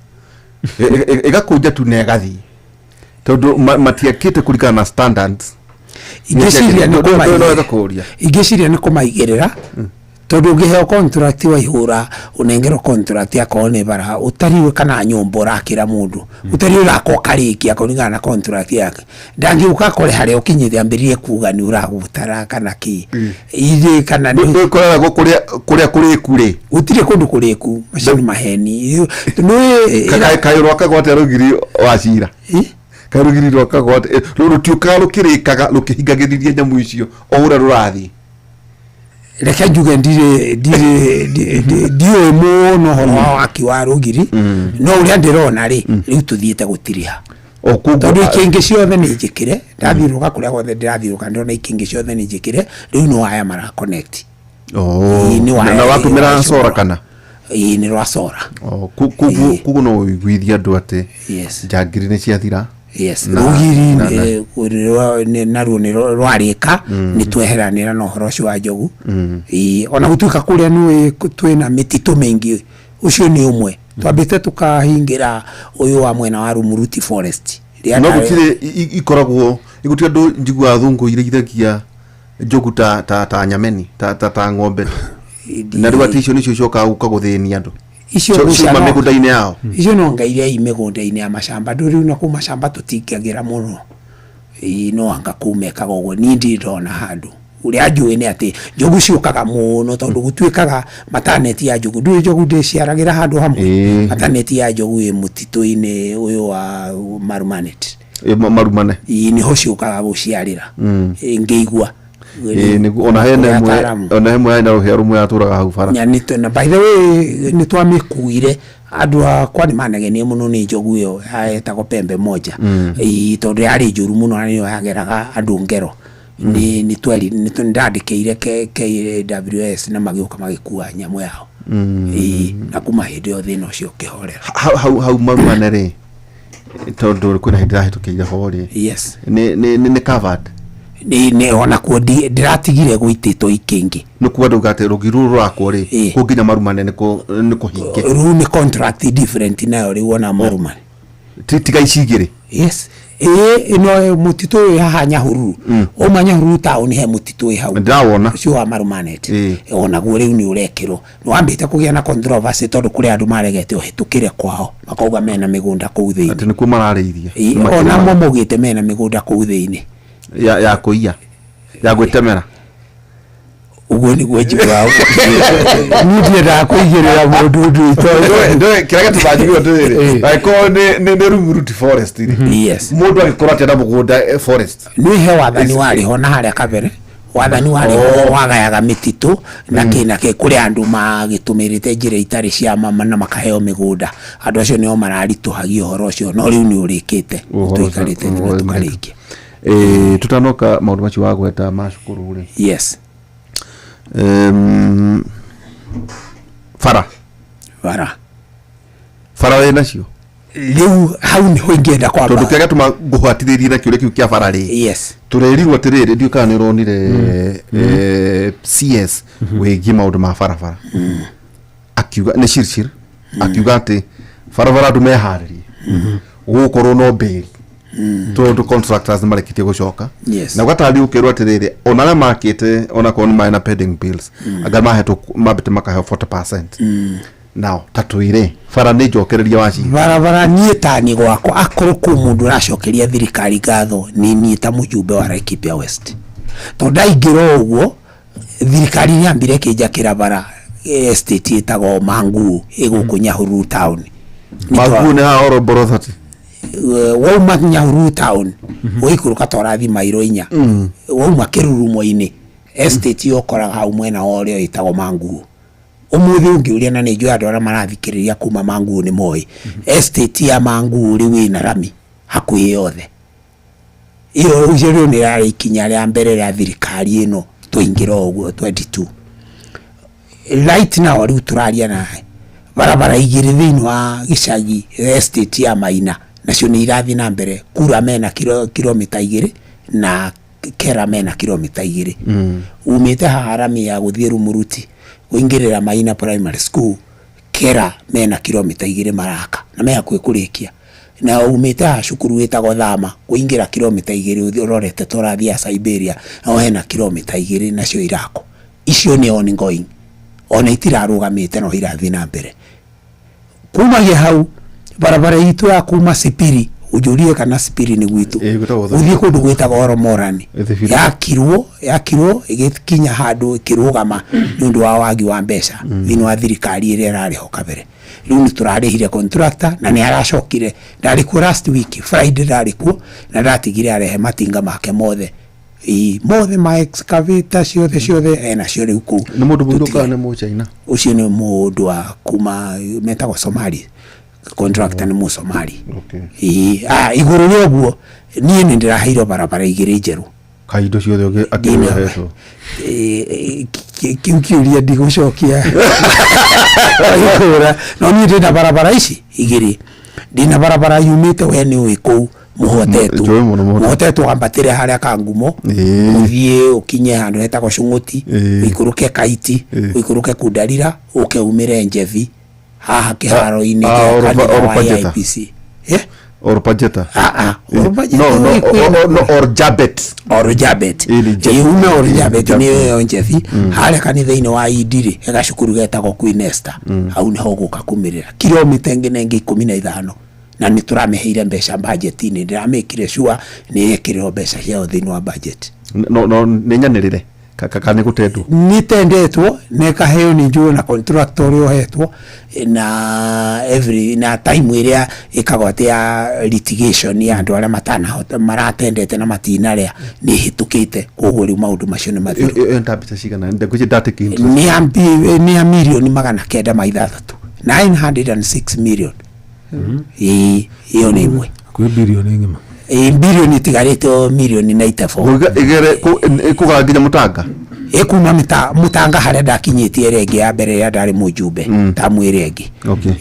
Ĩgakũnja tu na ĩgathiĩ tondũ matiakĩte kũringana na standards. Ingĩciria nĩ No kũria. Ingĩciria nĩ kũmaigĩrĩra, tondũ ũngĩheo contract wa ihũra, ũnengerwo contract akorwo nĩ bara ũtariwe kana nyũmba ũrakĩra mũndũ, ũtari ũraka ũkarĩkia kũringana na contract yake, ndangĩũka akore harĩa ũkinyĩte ambĩrĩrie kuga nĩ ũragũtara kana kĩ irĩ kana nĩ Ndũkoragwo kũrĩa kũrĩku rĩ? Gũtirĩ kũndũ kũrĩku, macio nĩ maheni nĩ. Kaĩ rwakagwo atĩa rũgiri wa cira? Kaĩ rũgiri rwakagwo atĩa? Rũtiũkaga rũkĩrĩkaga rũkĩhingagĩrĩria nyamũ icio o ũrĩa rũrathiĩ? Reke njuge ndirĩ ndiũĩ mũno ũhoro wa waki wa rũgiri, no ũrĩa ndĩrona rĩ, rĩu tũthiĩte gũtiriha. O koguo Tondũ ikĩngĩ ciothe nĩ njĩkĩre, ndathiũrũka kũrĩa guothe ndĩrathiũrũka, ndĩrona ikĩngĩ ciothe nĩ njĩkĩre, rĩu nĩ waya mara connect. Oh, Ĩĩ, nĩ waya na watũmĩra wa cora kana? Ĩĩ, nĩ rwa cora. Oh, koguo no ũiguithie andũ atĩ Yes. njangiri nĩ ciathira. Yes. Rũgiri naruo nĩ rwarĩka, nĩ tweheranĩra na ũhoro ũcio wa njogu. Ĩĩ, ona gũtuĩka kũrĩa nĩũĩ twĩna mĩtitũ mĩingĩ, ũcio nĩ ũmwe twambĩte tũkahingĩra ũyũ wa mwena wa Rumuruti Forest. Rĩa No gũtirĩ ikoragwo gũtirĩ andũ njiguaga thũngũ irĩithagia njogu ta nyameni, ta ng'ombe, na rĩu atĩ icio nĩcio icokaga gũka gũthĩnia andũ. Icio Ciuma mĩgũnda-inĩ yao. Icio no nga iria i mĩgũnda-inĩ ya macamba. Andũ rĩu na kũu macamba tũtingagĩra mũno. Ĩĩ, no anga kũu mekaga ũguo, niĩ ndirĩ ndona handũ. Ũrĩa njũĩ nĩ atĩ njogu ciũkaga mũno, tondũ gũtuĩkaga mataneti ya njogu, ndũĩ njogu ndĩciaragĩra handũ hamwe. Mataneti ya njogu ĩ mũtitũ-inĩ ũyũ wa Marumanet. Ĩ, Marumane. Ĩĩ, nĩho ciũkaga gũciarĩra. Ĩ, ngĩigua. Ĩ, nĩguo ona hena Kũrĩ ĩmwe ataaramu. Ona ĩmwe yarĩ na rũhĩa rũmwe yatũraga hau bara. Na na by the way nĩ twamĩkuire, andũ akwa nĩ manegenie mũno nĩ njogu ĩyo yetagwo Pembe Moja. Ĩĩ, tondũ yarĩ njũru mũno na nĩyo yageraga andũ ngero. Nĩ tweri nĩ ndandĩkĩire KWS na magĩũka magĩkua nyamũ yao. Ĩĩ, na kuma hĩndĩ ĩyo thĩna ũcio ũkĩhorera. Hau Marumane rĩ, tondũ kwĩna hĩndĩ ndĩrahĩtũkĩire ho rĩ, nĩ covered? Nĩ onakuo ndĩratigire gũitĩtwo ikĩngĩ. Nĩ kuga ndauga atĩ rũgiri rũrũ rũrakwo rĩ, kũu nginya Marumane nĩ kũhinge? Rĩu nĩ contract different nayo rĩu ona Marumane. Tiga ici igĩrĩ. Yes, ĩĩ, ĩno mũtitũ ũyũ haha Nyahururu, wauma Nyahururu taũni he mũtitũ wĩ hau. Ndĩrawona. Ũcio wa Marumanet onaguo rĩu nĩ ũrekĩrwo, nĩ wambĩte kũgĩa na controversy tondũ kũrĩ andũ maregete ũhĩtũkĩre kwao, makauga mena mĩgũnda kũu thĩinĩ. Atĩ nĩkuo mararĩithia? Ĩĩ, onamo maugĩte mena mĩgũnda kũu thĩinĩ. Ya kũiya, ya gwĩtemera? Ũguo nĩguo njiguaga, niĩ ndiendaga kũigĩrĩra mũndũ ũndũ itoĩ. Ndũĩ kĩrĩa gĩtũmaga njigue atĩrĩrĩ, angĩkorwo nĩ Rumuruti Forest rĩ, mũndũ angĩkorwo atĩa na mũgũnda forest? Nĩ he wathani warĩ ho na harĩa kabere, wathani warĩ ho wagayaga mĩtitũ na kĩ na kĩ, kũrĩ andũ magĩtũmĩrĩte njĩra itarĩ cia ma na makaheo mĩgũnda. Andũ acio nĩo mararitũhagia ũhoro ũcio, no rĩu nĩ ũrĩkĩte. Ũhoro ũcio tũikarĩte thĩ na tũkarĩkia. Tutanoka maũndũ macio wagweta ma cukuru rĩ, bara. Bara. Bara wĩ nacio? Rĩu hau nĩho ingĩenda kwamba. Tondũ kĩrĩa gĩatũma ngũhatithĩrie na kĩũria kĩu kĩa bara rĩ, tũrerirwo atĩrĩrĩ, ndiũĩ kana nĩ ũronire CS wĩgiĩ maũndũ ma barabara akiuga nĩ Shirshir, akiuga atĩ barabara andũ meharĩrie gũgũkorwo no mbĩri tondũ contractors nĩ marekĩtie gũcoka. Na ũgatarĩ ũkerwo atĩrĩrĩ, ona arĩa makĩte onakorwo nĩ marĩ na pending bills, anga mahetwo mambĩte makaheo 40%. Nao ta twĩre, bara nĩ njokereria wa cira? Barabara, niĩ tani gwakwa, akorwo kwĩ mũndũ ũracokeria thirikari ngatho, nĩ niĩ ta mũjumbe wa Laikipia West, tondũ ndaingĩra o ũguo thirikari nĩ yambire ĩkĩnjakĩra bara, estate ĩtagwo Manguũ ĩgũkũ Nyahururu town. Maguo nĩ haha oro Borothati? Wauma Nyahururu town ũgĩikũrũka ta ũrathiĩ mairo 4, wauma kĩrurumo-inĩ, estate ĩyo ũkoraga hau mwena wa ũrĩo ĩtagwo Manguũ. Ũmũthĩ ũngĩũria, na nĩ njũĩ andũ arĩa marathikĩrĩria kuma Manguũ nĩ moĩ estate ya Manguũ, rĩu ĩna rami hakuhĩ yothe. Ĩyo ũcio rĩu nĩ rĩarĩ ikinya rĩa mbere rĩa thirikari ĩno twaingĩra o ũguo 22. Right now rĩu tũraria nawe, barabara igĩrĩ thĩinĩ wa gĩcagi estate ya Maina nacio nĩ irathiĩ na mbere, kura mena kilomita 2 na Kera mena kilomita 2. Umĩte haha rami ya gũthiĩ Rumuruti kũingĩrĩra Maina Primary School, Kera mena kilomita 2 maraka na. Na me hakuhĩ kũrĩkia. Na umĩte haha cukuru wĩtagwo Thama kũingĩra kilomita 2 ũrorete ta ũrathiĩ Siberia, naho hena kilomita 2 nacio irakwo. Icio nĩ ongoing, ona itirarũgamĩte, no irathiĩ na mbere. Kumagia hau barabara itũ ya kuma Sipiri, ũnjũrie kana Sipiri nĩ gwitũ, Ĩ, gwĩtagwo ũthiĩ kũndũ gwĩtagwo Oromorani, Ĩthibiri. Yakirwo ĩgĩkinya handũ ĩkĩrũgama nĩ ũndũ wa wagi wa mbeca thĩinĩ wa thirikari ĩrĩa ĩrarĩ ho kabere. Rĩu nĩ tũrarĩhire contractor na nĩ aracokire. Ndarĩ kuo last week Friday, ndarĩ kuo na ndatigire arehe matinga make mothe. Ĩ, mothe ma excavator ciothe ciothe enacio rĩu kũu. Nĩ mũndũ mũirũ kana nĩ mũchaina? Ũcio nĩ mũndũ wa kuma metagwo Somali, contractor nĩ Mũsomali. Ĩĩ, igũrũ rĩa ũguo niĩ nĩ ndĩraheirwo barabara 2 njerũ. Kai indo ciothe akĩhetwo? Kĩu kĩũria ndigũcokia kũra, no niĩ ndĩna barabara ici 2. Ndĩna barabara yumĩte, we nĩ ũĩ kũu Mũhotetwo. Njũĩ mũno Mũhotetwo. Mũhotetwo wambatĩre harĩa Kangumo, ũthiĩ ũkinye handũ hetagwo Cũng'ũti, ũikũrũke Kaiti, ũikũrũke Kundarira, ũke umĩre Njebi haha kĩharo-inĩ kĩa kanitha wa Orupajeta. AIPC. Eh? Orupajeta. Ah, ah, Orupajeta. No, no, no, Orjabet. Orjabet. Ĩĩ, Njebi. Ume Orjabet. Ĩĩ, nĩ ĩyo Njebi harĩa kanitha-inĩ wa Indirĩ, he gacukuru getagwo Queen Esther, hau nĩho ũgũka kumĩrĩra kilomita ĩngĩ na ĩngĩ 15, na nĩ tũramĩheire mbeca budget-inĩ. Ndĩramĩkire sure nĩ yekĩrĩrwo mbeca ciayo thĩinĩ wa budget. No, no, nĩ nyanĩrĩre kana nĩ gũtendwo? Nĩ tendetwo na ĩkaheo, nĩ njũĩ na contractor ũrĩa ũhetwo na every na time ĩrĩa ĩkagwo atĩ ya litigation ya andũ arĩa matanahota maratendete na matinarĩa nĩ ĩhĩtũkĩte, koguo rĩu maũndũ macio nĩ mathiru. Ĩyo nĩ mbeca cigana? Ndengwĩciria ndatake interest. Nĩ ya mirioni 906, 906 million. Ĩĩ, ĩyo nĩ ĩmwe. Kwĩ birioni ng'ima. Ĩĩ, birioni itigarĩte mirioni 94. Gũiga ĩgere ĩkũgara nginya Mũtanga? Ĩkuma Mũtanga harĩa ndakinyĩtie ĩrĩa ĩngĩ ya mbere ĩrĩa ndarĩ mũjumbe tamu ĩrĩa ĩngĩ,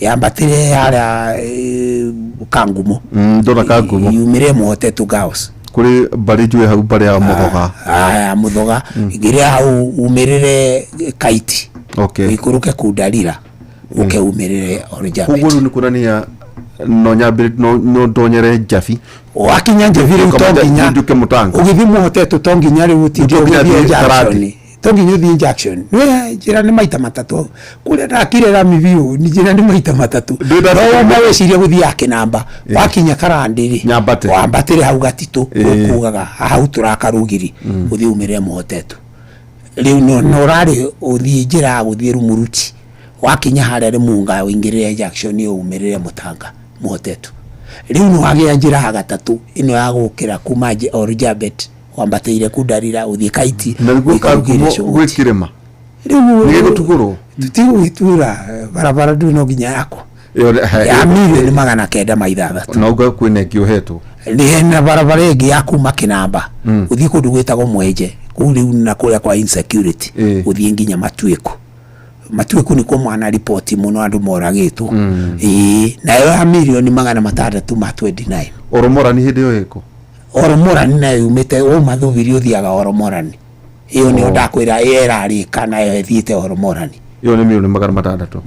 yambatĩre harĩa Kangumo. Ndona Kangumo. Yumĩre Mũhotetu Girls. Kũrĩ mbarĩ njũĩ hau, mbarĩ ya Mũthoga. Aya Mũthoga ngĩrĩa hau umĩrĩre Kaiti, ũikũrũke Kundarira, ũke umĩrĩre Orjabet. Koguo rĩu nĩ kuonania no nyambĩrĩ no ndonyere Njabi. Wakinya Njabi rĩu to nginya Njuke Mũtanga. Ũgĩthiĩ Mũhotetwo to nginya rĩu ũtinde Njuke nginya ũgĩthiĩ thiĩ junction. Karati. To nginya ũthiĩ junction, nĩ njĩra nĩ maita matatũ kũrĩa ndakire rami biũ, nĩ njĩra nĩ maita matatũ. No uma wĩcirie gũthiĩ ya Kĩnamba, wakinya Karandĩ rĩ, Nyambate. Wambatĩre hau gatitũ ũkugaga hau tũraka rũgiri, ũthiĩ umĩrĩre Mũhotetwo. Rĩu no ũrarĩ ũthiĩ njĩra ya gũthiĩ Rumuruti, wakinya harĩa Rĩmunga ũingĩrĩre junction ĩyo umĩrĩre Mũtanga Mũhotetwo. Rĩu nĩ wagĩa njĩra ya gatatũ ĩno ya gũkĩra kuma Orjabet wambatĩire Kundarira ũthiĩ Kaiti, Na nĩguo ũikũrũkĩre Kangumo Cũng'ũti. gwĩ kĩrĩma. Rĩu Nĩ gĩgũtugũrwo? Tũtigũgĩtura barabara, ndũ no nginya yakwo Ĩyo ya mirioni 906. Na uga kwĩna ĩngĩ ũhetwo? Nĩ hena barabara ĩngĩ ya kuma Kĩnamba ũthiĩ kũndũ gwĩtagwo Mwenje kũu rĩu na kũrĩa kwa insecurity, ũthiĩ nginya Matuĩku. Matuĩku nĩkuo mwana riboti mũno andũ moragĩtwo. Ĩĩ, nayo ya mirioni 629. Oromorani hĩndĩ ĩyo ĩkũ? Oromorani nayo yumĩte wauma Thubiri ũthiaga Oromorani, ĩyo nĩyo ndakwĩra ĩyo ĩrarĩka, nayo ĩthiĩte Oromorani. Ĩyo nĩ mirioni 600?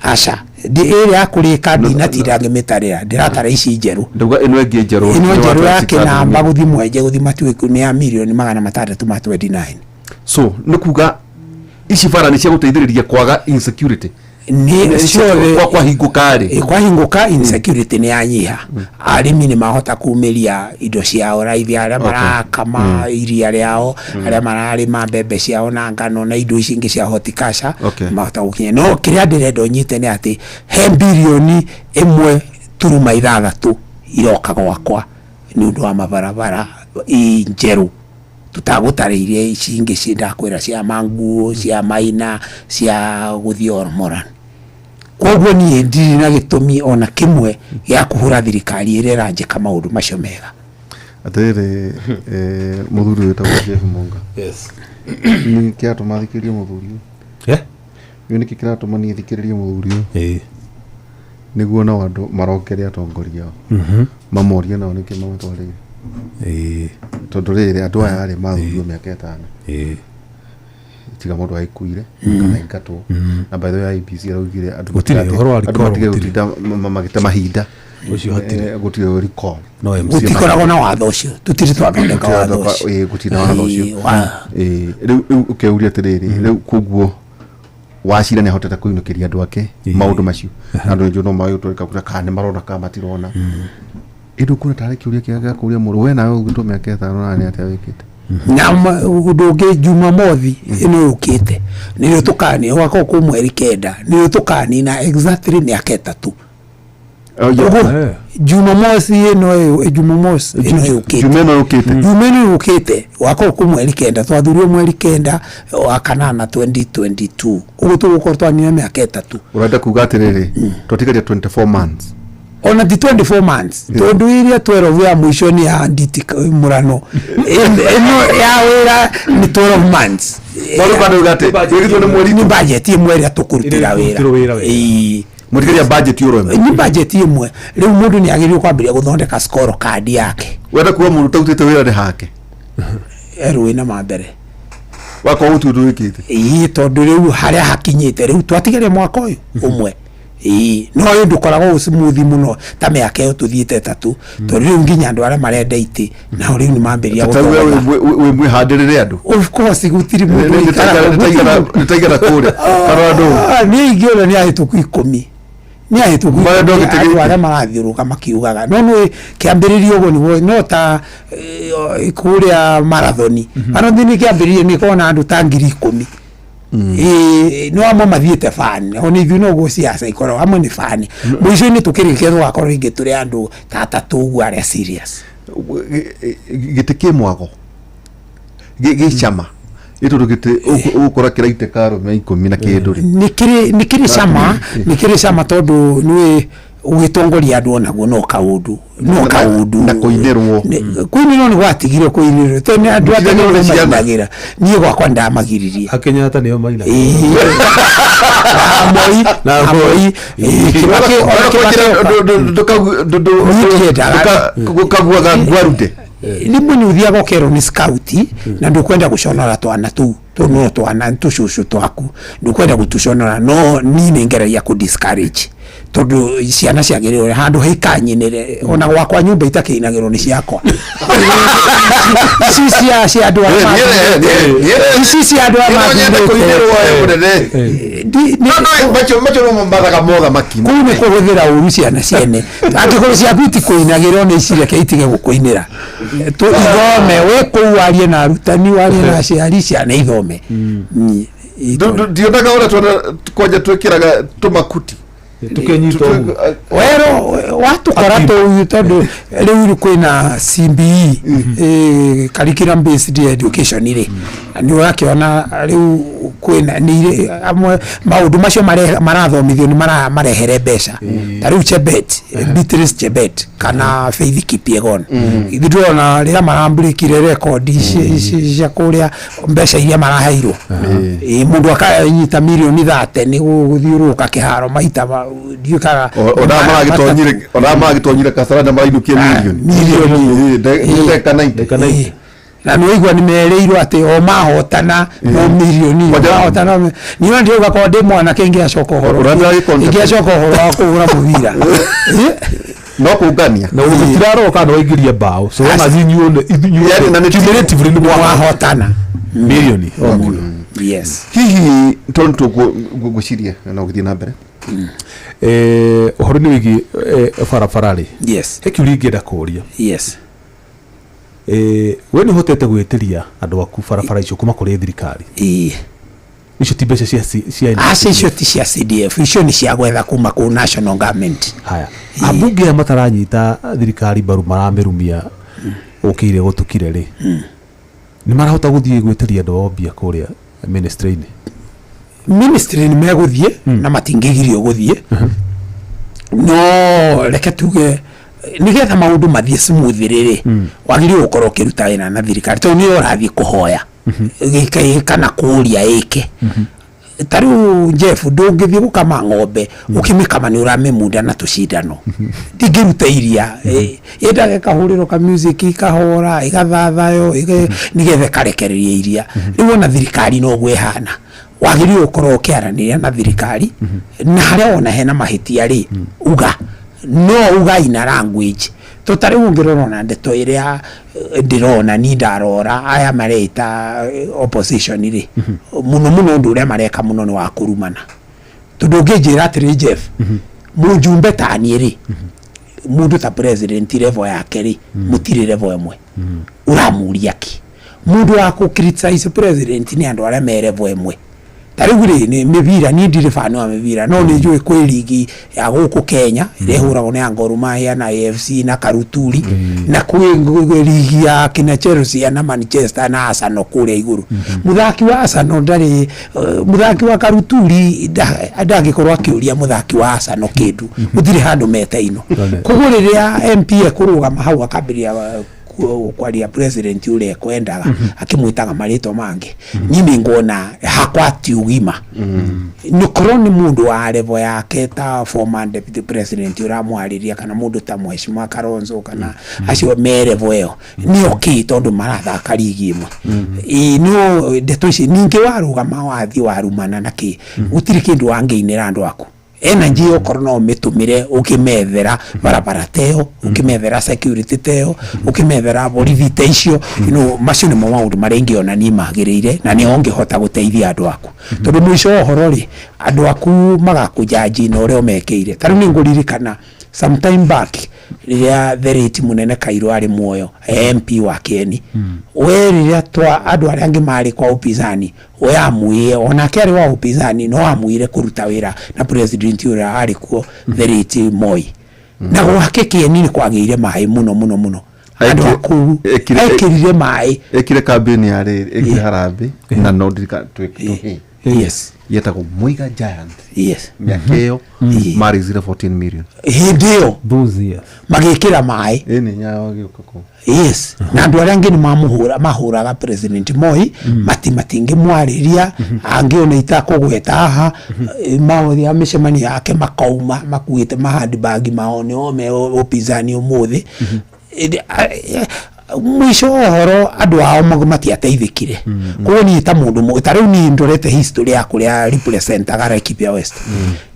Aca, ĩrĩa ya kũrĩka ndinatinda ngĩmĩtarĩra, ndĩratara ici njerũ. Ndauga ĩno ĩngĩ njerũ. Ĩno nĩ njerũ ya wa 26 Kĩnamba gũthiĩ Mwenje gũthiĩ Matuĩku nĩ ya mirioni 629. So nĩ kuga ici bara nĩ cia gũteithĩrĩria kwaga insecurity? Nĩ ciothe. Kwa kwahingũka rĩ? Ĩ, kwahingũka insecurity nĩ yanyiha, arĩmi nĩ mahota kumĩria indo ciao raithi, arĩa marakama iria rĩao, arĩa mararĩma mbembe ciao na ngano na indo ici ingĩ cia horticulture, mahota gũkinya. No kĩrĩa ndĩrenda ũnyite nĩ atĩ he 1.6 birioni iroka gwakwa nĩ ũndũ wa mabarabara i njerũ, tũtagũtarĩirie ici ingĩ ci ndakwĩra cia manguo, cia maina, cia gũthiĩ Ormoran. Koguo niĩ ndirĩ na gĩtũmi ona kĩmwe gĩa kũhũra thirikari ĩrĩa ĩranjĩka maũndũ macio mega. Atĩrĩrĩ, mũthuri wĩtagwo Jeff Munga, Yes. nĩ kĩratũma thikĩrĩrie mũthuri ũyũ? Yeah. Nĩ nĩkĩ kĩratũma niĩ thikĩrĩrie mũthuri ũyũ? Ĩĩ. Nĩguo nao andũ marokere atongoria ao, mamorie nao nĩkĩ mamatwarĩire. Tondũ rĩrĩ, andũ aya rĩ mathurirwo mĩaka 5. Tiga mũndũ agĩkuire kana aingatwo. Na by the way, IEBC araugire andũ Gũtirĩ ũhoro wa andũ recall, matige gũtirĩ. gũtinda magĩte mahinda. Ũcio hatirĩ. Gũtirĩ recall. No MC. Gũtikoragwo na watho ũcio, tũtirĩ twathondeka watho ũcio. Gũtirĩ na watho ũcio. Ĩĩ, Rĩu ũkeuria atĩrĩrĩ, rĩu koguo Wachira nĩ ahotete kũinũkĩria andũ ake maũndũ macio, na andũ nĩnjũĩ no magĩtũrĩka kana nĩ marona kana matirona. Ĩndĩ ũkuona tarĩ kĩũria kĩega gĩa kũũria mũndũ, we nawe ũgĩtwo mĩaka 5 na nĩ atĩa wĩkĩte? Na ũndũ ũngĩ, Jumamothi ĩno yũkĩte nĩrĩo tũkani gwakorwo kwĩ mweri 9, nĩrĩo tũkanina exactly mĩaka 3. Ũguo Jumamosi ĩno Jumamosi ĩno yũkĩte. Juma ĩno yũkĩte. Juma ĩno yũkĩte gwakorwo kwĩ mweri 9, twathurirwo mweri 9 wa kanana 2022, ũguo tũgũkorwo twanina mĩaka 3. Ũrenda kuga atĩrĩrĩ, twatigaria 24 months? Ona ti 24 months, tondu iria 12 ya mũico nĩ ya nditi mũrano ĩno ya wĩra nĩ 12 months. No rĩu bado uga atĩ wĩgĩtwo nĩ mweri Nĩ budget ĩmwe ĩrĩa tũkũrutĩra Ĩrĩa wĩra. ĩkũrutĩrwo wĩra wega. Ĩĩ. Mũtigaria budget ĩro ĩmwe. Nĩ budget ĩmwe. Rĩu mũndũ nĩ agĩrĩirwo kwambĩrĩria gũthondeka scorecard yake. Wenda kuga mũndũ ũtarutĩte wĩra nĩ hake? Erwo wĩna ma mbere. Wakorwo gũtirĩ ũndũ wĩkĩte. Ĩĩ, tondũ rĩu harĩa hakinyĩte rĩu twatigaria mwaka ũyũ ũmwe. Ĩĩ, no ũyũ ndũkoragwo wĩ smooth mũno ta mĩaka ĩyo tũthiĩte 3, tondũ rĩu nginya andũ arĩa marenda itĩ nao rĩu nĩ mambĩrĩria Ta we gũthogotha. wĩ mwĩhandĩrĩre andũ. Of course, gũtirĩ mũndũ ũikaraga- Nĩtaigana kũrĩa karora ndũ. Ah, niĩ ingĩona nĩ ahĩtũku 10, nĩ ahĩtũku Marĩa 10 ndũgĩte andũ gĩkĩ. arĩa marathiũrũka makiugaga no nĩ kĩambĩrĩria ũguo nĩguo no ta kũrĩa marathoni marathoni kĩambĩrĩria nĩ ĩkoragwo na andũ ta 10,000. Ĩĩ, no amwe mathiĩte bani, ona ithuĩ noguo ciaca ikoragwo, amwe nĩ bani, mũico-inĩ tũkĩrĩkia tũgakorwo rĩngĩ tũrĩ andũ ta atatũ ũguo arĩa serious. Gĩtĩ kĩ mwago gĩ cama ĩ tondũ gĩtĩ ũgũkora kĩraitĩka arũme 10 na kĩndũ rĩ. Nĩ kĩrĩ cama, nĩ kĩrĩ cama, tondũ nĩ ũgĩtongoria andũ onaguo no kaũndũ no kaũndũ. Na kũinĩrwo. Kũinĩrwo nĩ gwatigire kũinĩrwo tondũ nĩ andũ othe Mũtinagĩrwo nĩ ciana. nĩmainagĩra, niĩ gwakwa ndamagiririe. Akenyatta nĩo maina. Ĩĩ. Na Moi. Na na Moi. Moi. Ĩĩ, Kibaki, ona Kibaki oka. Niĩ ndiendaga. Gũkaguaga ngwarude. Rĩmwe nĩ ũthiaga ũkerwo nĩ scout na ndũkwenda gũconora twana tũu, tũu no twana nĩ tũcũcũ twaku, ndũkwenda gũtũconora, no niĩ nĩ ngeragia kũ discourage tondũ ciana ciagĩrĩirwo handũ haikanyinĩre, ona gwakwa nyũmba itakĩinagĩrwo nĩ ciakwa, ici cia andũ arĩa ici cia andũ arĩa nyende mathurĩte. kũinĩrwo mũnene. Ndi- Macio no mathaga mothamaki. Kũu nĩ kũhũthĩra ũru ciana ciene, angĩkorwo ciaku itikũinagĩrwo nĩ cireke itige gũkũinĩra. Ithome we kũu, warie na arutani, warie na aciari, ciana ithome. Ndionaga ũrĩa twana kwanja twĩkĩraga tũmakuti. Tũkenyita ũguo. Wero watukora tũu, tondũ rĩu kwĩna CBE, curriculum based education rĩ, nĩ ũrakĩona rĩu kwĩna nĩ amwe maũndũ macio marathomithio nĩ marehere mbeca, ta rĩu Chebet, Beatrice Chebet kana Faith Kipyegon, ithuĩ ndĩrona rĩrĩa marambũrĩkire rekondi cia kũrĩa mbeca iria maraheirwo. Ĩĩ, mũndũ akanyita mirioni 30 nĩ gũthiũrũrũka kĩharo maita ndiũĩ kana Ona maragĩtonyire Kasarani marainũkia mirioni. Mirioni. Ĩĩ, ndagĩka 90. Ĩĩ. Na nĩ waigua nĩ merĩirwo atĩ o mahotana no mirioni mahotana niĩ ndĩrauga korwo ndĩ mwanake ingĩacoka ũhoro Ũrĩa agĩkonta- ingĩacoka ũhoro wa kũhũra mũbira. Ĩĩ. No kũngania. Na gũtiraroka nĩ waingĩria mbaũ so long as inyuothe Yani, na nĩ- cumulatively nĩ mwahotana mirioni o mũndũ. Yes. Hihi tondũ ngwĩciria na ũgĩthiĩ na mbere. Ũhoro-inĩ wĩgiĩ barabara rĩ, he kĩũria ingĩenda kũũria. We nĩ ũhotete gwĩtĩria andũ aku barabara icio kuma kũrĩ thirikari? Ĩĩ. Icio ti mbeca cia Aca, icio ti cia CDF, icio nĩ cia gwetha kuma kũ national government. Haya, ambunge aya mataranyita thirikari mbaru, maramĩrumia ũkĩire gũtukire rĩ, nĩ marahota gũthiĩ gwĩtĩria andũ ao mbia kũrĩa ministry-inĩ? Ministry nĩ megũthiĩ na matingĩgirio gũthiĩ, no reke tuge nĩgetha maũndũ mathiĩ smooth rĩrĩ, wagĩrĩirwo gũkorwo ũkĩruta wĩra na thirikari, tondũ nĩyo ũrathiĩ kũhoya kana kũũria ĩke. Ta rĩu Jeff, ndũngĩthiĩ gũkama ng'ombe ũkĩmĩkama nĩ ũramĩmunda na tũcindano, ndingĩruta iria. Yendaga ĩkahũrĩrwo ka music kahora, ĩgathathayo nĩgetha ĩkarekereria iria. Rĩu ona thirikari noguo ĩhana, wagĩrĩirwo gũkorwo ũkĩaranĩria na thirikari, na harĩa wona hena mahĩtia rĩ, uga, no uga ina language. To ta rĩu ũngĩrora ona ndeto ĩrĩa ndĩrona ni ndarora aya mareita opposition rĩ, mũno mũno ũndũ ũrĩa mareka mũno nĩ wa kũrumana, tondũ ũngĩnjĩra atĩrĩ, Jeff, mũjumbe ta niĩ rĩ, mũndũ ta president level yake rĩ, mũtirĩ level ĩmwe, ũramũria kĩ? Mũndũ wa kũ criticize president nĩ andũ arĩa me level ĩmwe. Ta rĩu rĩ, nĩ mĩbira, niĩ ndirĩ fan wa mĩbira, no nĩ njũĩ kwĩ ligi ya gũkũ Kenya ĩrĩa ĩhũragwo nĩ ya Gor Mahia na AFC na Karuturi, na kwĩ ligi ya kina Chelsea na Manchester na Arsenal kũrĩa igũrũ. Mũthaki wa Arsenal ndarĩ mũthaki wa Karuturi ndangĩkorwo akĩũria mũthaki wa Arsenal kĩndũ, gũtirĩ handũ metaino. Koguo rĩrĩa MP ekũrũgama hau akambĩrĩria kwaria president ũrĩa ekwendaga, akĩmwĩtaga marĩtwa mangĩ, niĩ nĩ nguona hakwa ti ũgima. Nĩkorwo nĩ mũndũ wa level yake ta former deputy president ũramwarĩria, kana mũndũ ta Mheshimiwa Kalonzo, kana acio me level ĩyo, nĩ okay, tondũ marathaka ligi ĩmwe. Ĩĩ, no ndeto ici ningĩ warũgama wathiĩ warumana na kĩ, gũtirĩ kĩndũ wangĩinĩra andũ aku. Energy okorwo no ũmĩtũmĩre ũkĩmethera barabara teyo, ũkĩmethera security teyo, ũkĩmethera borithi ta icio, macio nĩmo maũndũ marĩa ingĩona niĩ magĩrĩire na nĩo ũngĩhota gũteithia andũ aku, tondũ mũico wa ũhoro rĩ, andũ aku magakũjanji na ũrĩa ũmekĩire. Ta rĩu nĩ ngũririkana sometime back rĩrĩa the late Mũnene Kairũ arĩ muoyo, MP wa Kieni, we rĩrĩa twa andũ arĩa angĩ marĩ kwa upinzani, we amwĩe onake arĩ wa upinzani, no amwĩre kũruta wĩra na president ũrĩa arĩ kuo, the late Moi, na gwake Kieni nĩ kwagĩire maĩ mũno mũno mũno andũ akũu. Ekĩrire maĩ. Ekire kambĩni ya rĩrĩ, ekire harambĩ na no ndirikana tũhĩ yetagwo Muiga Giant. Mĩaka ĩyo marĩzire 14 million. Hĩndĩ ĩyo Those years. Magĩkĩra maĩ. Ĩni nyayo agĩũka kũu. Yes, na andũ arĩa angĩ nĩ mamũhũra, mahũraga President Moi, matingĩmwarĩria angĩ ona itakũgweta haha. Maũthia mĩcemanio yake makauma makuĩte mahandibagi mao, nĩo me upinzani ũmũthĩ. Mũico wa ũhoro andũ ao matiateithĩkire. Koguo niĩ ta mũndũ ta rĩu niĩ ndorete history ya kũrĩa representaga Laikipia West,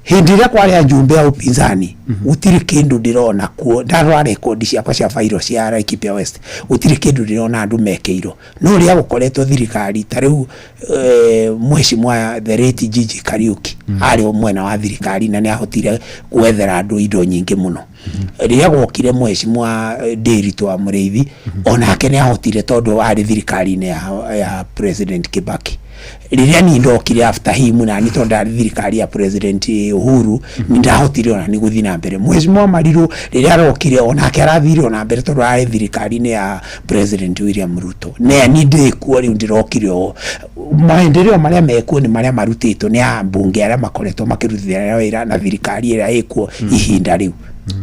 hĩndĩ ĩrĩa kwarĩ ajumbe a upinzani, gũtirĩ kĩndũ ndĩrona kuo. Ndarora rekondi ciakwa cia fairo cia Laikipia West, gũtirĩ kĩndũ ndĩrona andũ mekĩirwo. No rĩrĩa gũkoretwo thirikari ta rĩu Mheshimiwa the late Gigi Kariuki arĩ mwena wa thirikari na nĩ ahotire gwethera andũ indo nyingĩ mũno. Rĩrĩa gwokire Mheshimiwa Ndiritu wa Mũrĩithi, onake nĩ ahotire tondũ arĩ thirikari-inĩ ya President Kibaki. Rĩrĩa niĩ ndokire after him, na nĩ tondũ ndarĩ thirikari ya President Uhuru, nĩ ndahotire ona nĩ gũthiĩ na mbere. Mheshimiwa Mariru rĩrĩa arokire, onake arathire ona mbere tondũ arĩ thirikari-inĩ ya President William Ruto. Na niĩ ndĩ kuo rĩu, ndĩrokire o maendeleo marĩa mekuo nĩ marĩa marutĩtwo nĩ ambunge arĩa makoretwo makĩrutithania wĩra na thirikari ĩrĩa ĩkuo ihinda rĩu,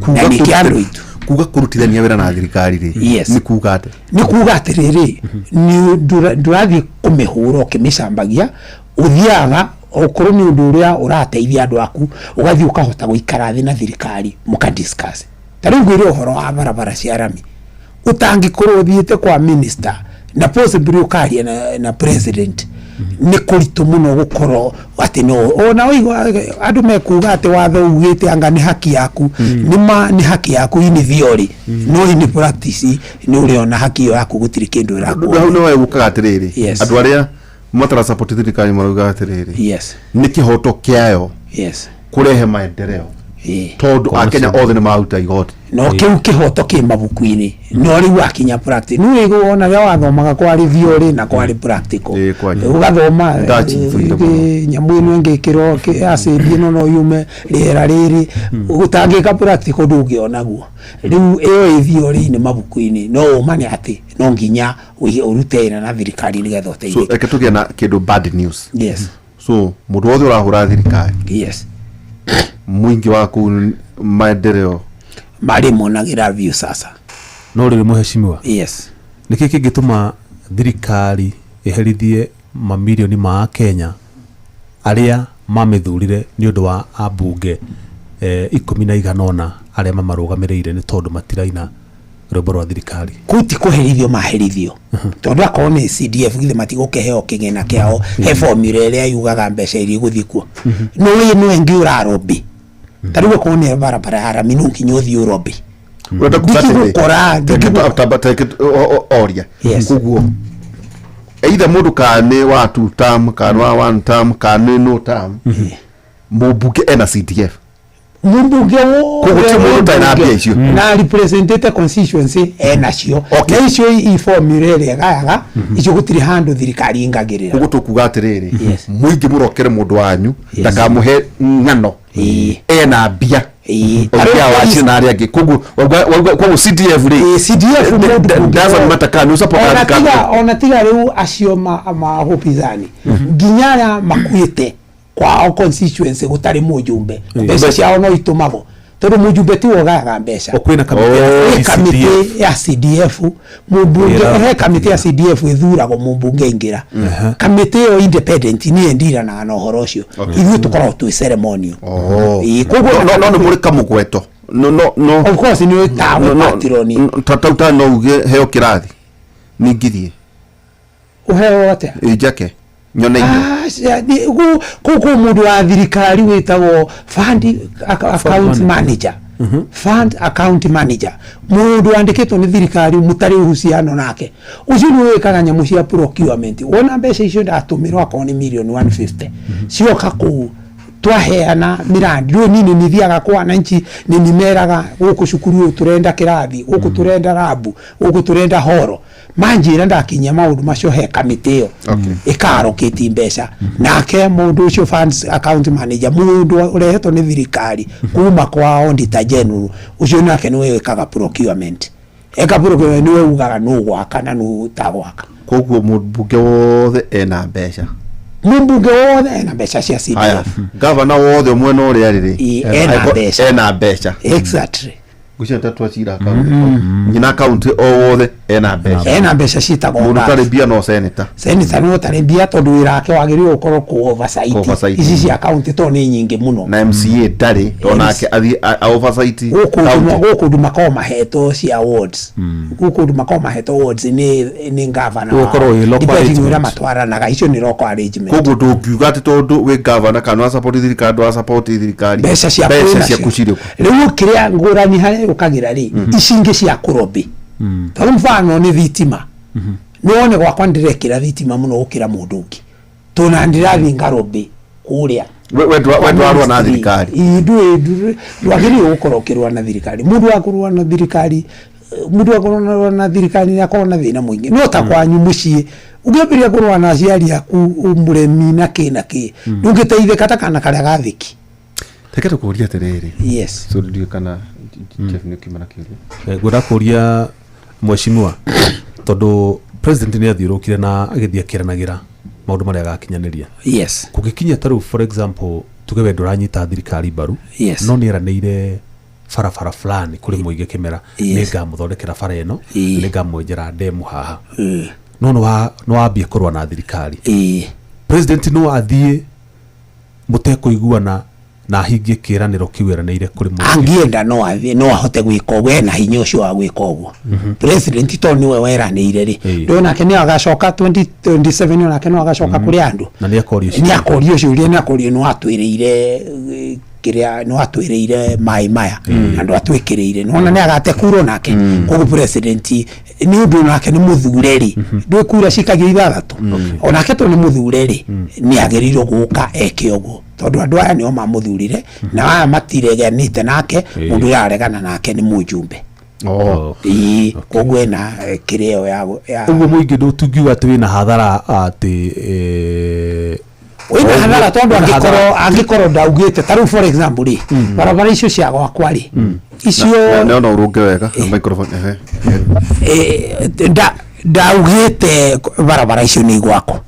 na nĩ kĩa andũ aitũ. Kuga kũrutithania wĩra na thirikari rĩ, nĩ kuga atĩ Nĩ kuga atĩrĩrĩ, nĩ ndũrathiĩ kũmĩhũra ũkĩmĩcambagia, ũthiaga okorwo nĩ ũndũ ũrĩa ũrateithia andũ aku, ũgathiĩ ũkahota gũikara thĩ na thirikari mũka discuss. Ta rĩu ngwĩre ũhoro wa barabara cia rami, ũtangĩkorwo ũthiĩte kwa minister na possibly ũkaria na president, nĩ kũritũ mũno gũkorwo atĩ no ona ũigua andũ mekuga atĩ watho ugĩte anga nĩ haki yaku. Nĩ ma nĩ haki yaku in theory, no in practice nĩ ũrĩona haki ĩyo yaku gũtirĩ kĩndũ hau ĩrakuona. Nĩ gũkaga atĩrĩrĩ, andũ arĩa matara support thirikari marauga atĩrĩrĩ, nĩ kĩhoto kĩayo kũrehe maendeleo tondũ akenya othe nĩ maruta igoti. No kĩu kĩhoto kĩ mabuku-inĩ, no rĩu wakinya practice nĩ wĩgũ ona rĩrĩa wathomaga kwarĩ theory na kwarĩ practical. Ĩĩ, kwari. Ũgathoma Ndachibũire mũno. Nyamũ ĩno ĩngĩkĩrwo acid ĩno no yume rĩera rĩrĩ, ũtangĩka practical ndũngĩonaguo. Rĩu ĩyo ĩ theory-inĩ mabuku-inĩ, no ũma nĩ atĩ no nginya ũrute wĩra na thirikari nĩgetha So ũteithĩke. Reke tũgĩe na kĩndũ bad news. So mũndũ wothe ũrahũra thirikari, mũingĩ wa kũu maendeleo marĩ monagĩra view sasa. No rĩrĩ, mũheshimiwa, nĩkĩ kĩngĩtũma thirikari ĩherithie mamirioni ma Akenya? Arĩa mamĩthurire nĩ ũndũ wa ambunge 19 arĩa mamarũgamĩrĩire nĩ tondũ matiraina rwĩmbo rwa thirikari. Kũu ti kũherithio maherithio, tondũ akorwo nĩ CDF, githĩ matigũkĩheo kĩgĩna kĩao? He formula ĩrĩa yugaga mbeca iria igũthiĩ kuo. No ĩno ĩngĩ ũrarobĩ, ta rĩu akorwo nĩ barabara ya rami, no nginya ũthiĩ ũrobĩ. Ũrenda kuga atĩrĩ, Ndikĩgũkora. Tamba oria. Yes. Koguo either mũndũ kana nĩ wa two term, kana wa one term, kana nĩ no term, mũmbunge ena CDF. Mũmbunge. Koguo ti mũndũ ũtarĩ na mbia icio. Na representative constituency enacio. Na icio i formula ĩrĩa ĩgayaga icio, gũtirĩ handũ thirikari ingagĩrĩra. Koguo tũkuga atĩrĩrĩ, Yes. mũingĩ mũrokere mũndũ wanyu ndakamũhe ng'ano. Ena mbia. Ũrĩa wa na arĩa angĩ, koguo koguo CDF rĩ, Ĩĩ, CDF mũndũ mbunge doesn't matter kana nĩ ũsupport ona thirikari. Tiga ona tiga rĩu acio ma upinzani, nginya arĩa makuĩte kwao constituency gũtarĩ mũjumbe, mbeca ciao no itũmagwo, tondũ mũjumbe tiwe ũgayaga mbeca. O kwĩna kamĩtĩ ya He CDF. kamĩtĩ ya CDF mũmbunge. Ĩra- He kamĩtĩ ya CDF ĩthuragwo mũmbunge aingĩra kamĩtĩ ĩyo independent, niĩ ndiranaga na ũhoro ũcio, ithuĩ tũkoragwo twĩ ceremonial. Oh. Ĩĩ, koguo No no nĩ mũrĩ kamũgweto, no no no. Of course nĩ tawe patroni. Tauta no uge heo kĩrathi ningithie. Ũheo atĩa? Ĩ njake nyone indo. Aca, kũu mũndũ wa thirikari wĩtagwo fund account manager, fund account manager, mũndũ wandĩkĩtwo nĩ thirikari mũtarĩ uhusiano nake, ũcio nĩ wĩkaga nyamũ cia procurement. Wona mbeca icio ndatũmĩrwo, akorwo nĩ milioni 150 cioka kũu, twaheana mirandi, rĩu niĩ nĩ nithiaga kwa wananchi, nĩ nimeraga gũkũ cukuru ũyũ tũrenda kĩrathi, gũkũ tũrenda rabu, gũkũ tũrenda horo. Manjĩra ndakinyia maũndũ macio he kamĩtĩ ĩyo, ĩkarokĩti mbeca, nake mũndũ ũcio funds account manager, mũndũ ũrehetwo nĩ thirikari kuma kwa auditor general, ũcio nake nĩwe wĩkaga procurement. Eka procurement, nĩwe ugaga nũ gwaka na nũ ũtagwaka. Koguo mũmbunge wothe ena mbeca. Mũmbunge wothe ena mbeca cia Haya, CDF. Gavana wothe mwena ũrĩa rĩ, Ĩ, ena mbeca. Ena mbeca. Exactly. Ngwĩciria ta twacira akaunti nyina akaunti o wothe ena mbeca. Ena mbeca ciĩtagwo Mũndũ GAF. ũtarĩ mbia no seneta. Senator nĩ ũtarĩ mbia, tondũ wĩra wake wagĩrĩirwo gũkorwo kũ oversight Oversight. ici cia kaunti, tondũ nĩ nyingĩ mũno. Na MCA ndarĩ, to nake athiĩ a oversight gũkũ county. Gũkũ ndũ makoragwo mahetwo cia wards, gũkũ ndũ makoragwo mahetwo wards nĩ gavana. Gũkorwo ĩ local depending ũrĩa arrangement. matwaranaga, icio nĩ local arrangement. Koguo ndũngiuga atĩ tondũ wĩ gavana kana wa support thirikari, ndwa support thirikari, Mbeca ciaku mbeca wĩnacio. ciaku cirĩ kũ? Rĩu kĩrĩa ngũrani harĩa yũkagĩra rĩ, ici ingĩ cia kũrobĩ, tondũ mfano nĩ thitima, nĩ wone gwakwa ndĩrekĩra thitima mũno gũkĩra mũndũ ũngĩ, tona ndĩrathiĩ ngarobĩ kũrĩa. We ndwarũa na thirikari. Ĩ, ndwagĩrĩirwo gũkorwo ũkĩrũa na thirikari. Mũndũ wa kũrũa na thirikari, mũndũ wa kũrũa na thirikari nĩ akorwo na thĩna mũingĩ. No ta kwanyu mũciĩ ũngĩambĩrĩria kũrũa na aciari aku, mũremi na kĩ na kĩ, ndũngĩteithĩka ta kana karĩa gathĩki. Reke tũkũrie atĩrĩrĩ. Yes. So ndiũĩ kana Jeff nĩ ũkiuma na kĩũria. Ngwenda kũria mheshimiwa, tondũ president nĩ athiũrũkire na agĩthiĩ akĩranagĩra maũndũ marĩa agakinyanĩria. Kũngĩkinya ta rĩu, for example, tuge we ndũranyita thirikari mbaru, no nĩ eranĩire barabara fulani kũrĩ mũingĩ kĩmera, nĩ ngamũthondekera bara ĩno, nĩ ngamwenjera ndemu haha, no nĩ wambia kũrũa na thirikari, president no athiĩ mũtekũiguana na ahingie kĩĩranĩro kĩu eranĩire kũrĩ mũingĩ? Angĩenda no athiĩ, no ahote gwĩka ũguo, ena hinya ũcio wa gwĩka ũguo president, tondũ nĩwe weranĩire rĩ. Ndũ nake nĩ agacoka 2027, onake no agacoka kũrĩ andũ. Na nĩ akorio. Nĩ akorio ciũria, nĩ akorio nĩ watwĩrĩire, kĩrĩa nĩ watwĩrĩire maĩ maya na ndwatwĩkĩrĩire, nĩwona nĩ agate kura nake. Koguo president nĩ ũndũ nake nĩ mũthure rĩ, ndũĩ kura cikagio ithathatũ, onake tondũ nĩ mũthure rĩ, nĩ agĩrĩirwo gũka eke ũguo, tondũ andũ aya nĩo mamũthurire na aya matireganĩte nake. Mũndũ ũrĩa aregana nake nĩ mũjumbe. Oh. Ĩĩ, koguo ena kĩrĩa ĩyo ya Ũguo mũingĩ ndũtungiuga atĩ wĩna hathara atĩ wĩna hathara, tondũ Wĩna hathara. angĩkorwo ndaugĩte ta rĩu, for example rĩ, barabara icio cia gwakwa rĩ, icio No no ũrũnge wega microphone, ehe. Ndaugĩte barabara icio nĩ igwakwo.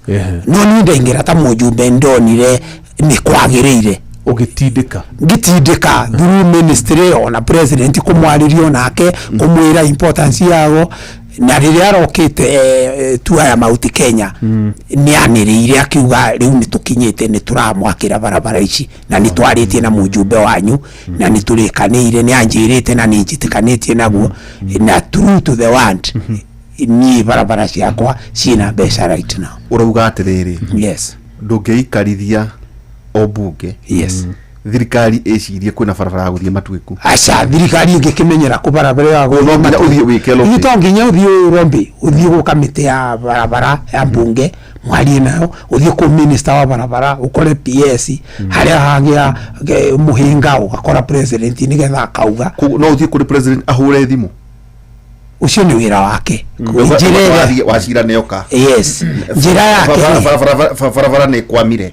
No niĩ ndaingĩra ta mũjumbe, ndonire nĩ kwagĩrĩire Ũgĩtindĩka. Ngĩtindĩka through ministry, ona president kũmwarĩria, onake kũmwĩra importance yago. Na rĩrĩa arokĩte tour ya Mount Kenya, nĩ anĩrĩire akiuga rĩu nĩ tũkinyĩte, nĩ tũramwakĩra barabara ici na nĩ twarĩtie na mũjumbe wanyu na nĩ tũrĩkanĩire, nĩ anjĩrĩte na nĩ njĩtĩkanĩtie naguo. Na true to the word, niĩ barabara ciakwa ciĩna mbeca right now. Ũrauga atĩrĩrĩ, ndũngĩikarithia o mbunge, thirikari ĩcirie kwĩna barabara ya gũthiĩ Matuĩku? Aca, thirikari ĩngĩkĩmenyera kũ barabara ya No nginya ũthiĩ wĩke lobby. Ithuĩ to nginya ũthiĩ lobby, ũthiĩ gwĩ kamĩtĩ ya barabara ya mbunge mwarie nayo, ũthiĩ kũ minister wa barabara, ũkore PS harĩa hagĩa mũhĩnga, ũgakora president nĩgetha akauga. Koguo no ũthiĩ kũrĩ president ahũre thimũ? Ũcio nĩ wĩra wake. Njĩra ĩrĩa Wathiĩ wacira nĩoka. Yes, njĩra yake Barabara nĩ kwamire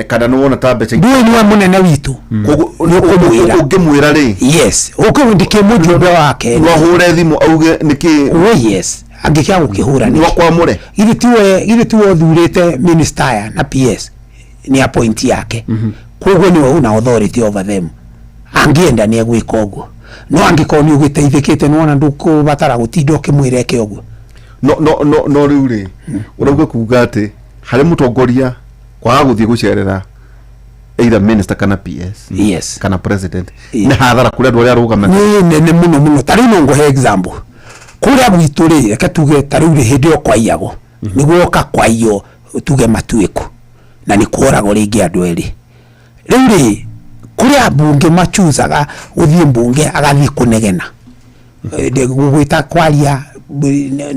kana nĩ wona ta mbeca. Ndũĩ nĩwe mũnene witũ. Koguo Nĩ ũkũmwĩra. ũngĩmwĩra rĩ? Yes, ũkũ ndikĩ mũjumbe wake. No ahũre thimũ auge nĩkĩ? Oh yes, angĩkĩaga gũkĩhũra nĩ nĩkĩ? Wakwamũre. Githĩ tiwe ũthurĩte minister aya na PS nĩ appoint yake? Koguo nĩwe una authority over them. Angĩenda nĩ egwĩka ũguo, no angĩkorwo nĩ ũgĩteithĩkĩte, nĩwona ndũkũbatara gũtinda ũkĩmwĩra eke ũguo. No rĩu rĩ, ũrauga kuga atĩ harĩ mũtongoria kwaga gũthiĩ gũcerera either minister kana PS kana president nĩ hathara kũrĩ andũ arĩa arũgamĩte? Nĩ nene mũno mũno. Ta rĩu no ngũhe example kũrĩa gwitũ rĩ, reke tuge ta rĩu rĩ, hĩndĩ ĩyo kwaiyagwo, nĩguo oka kwaiywo tuge Matuĩku na nĩ kworagwo rĩngĩ andũ erĩ, rĩu rĩ, kũrĩ ambunge machuzaga gũthiĩ mbunge agathiĩ kũnegena, gũgwĩta kwaria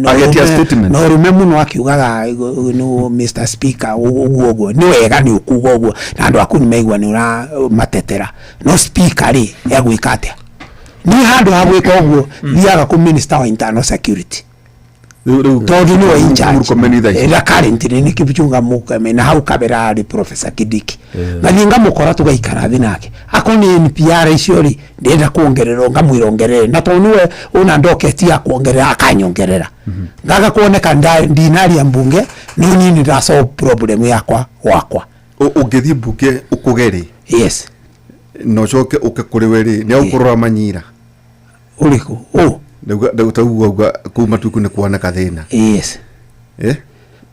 Agetia statement. Na ũrũme mũno akiugaga, no Mr Speaker, ũguo ũguo nĩ wega, nĩ ũkuga ũguo na andũ aku nĩ maigua nĩ ũramatetera, no speaker rĩ, egwĩka atĩa? Niĩ handũ ha gwĩka ũguo thiaga kũ minister wa internal security Rĩu tondũ nĩwe in charge. Murkomen thaa ici. Na currently nĩ Kipchumba Murkomen, na hau kabere arĩ Professor Kindiki. Ngathiĩ ngamũkora, tũgaikara thĩ nake. Akorwo nĩ NPR icio rĩ, ndĩrenda kuongererwo, ngamwĩra ongerere, na tondũ nĩwe una ndoketi ya kuongerera, akanyongerera. Ngaga kuoneka ndinaria mbunge, no niĩ nĩ ndasolve problem yakwa gwakwa. Ũngĩthiĩ mbunge ũkũge rĩ, na ũcoke ũke kũrĩ we rĩ, nĩ agũkũrora manyira? Ũrĩkũ ũ? Ndauga tauga uga kũu Matuku nĩ kuoneka thĩna. Eh?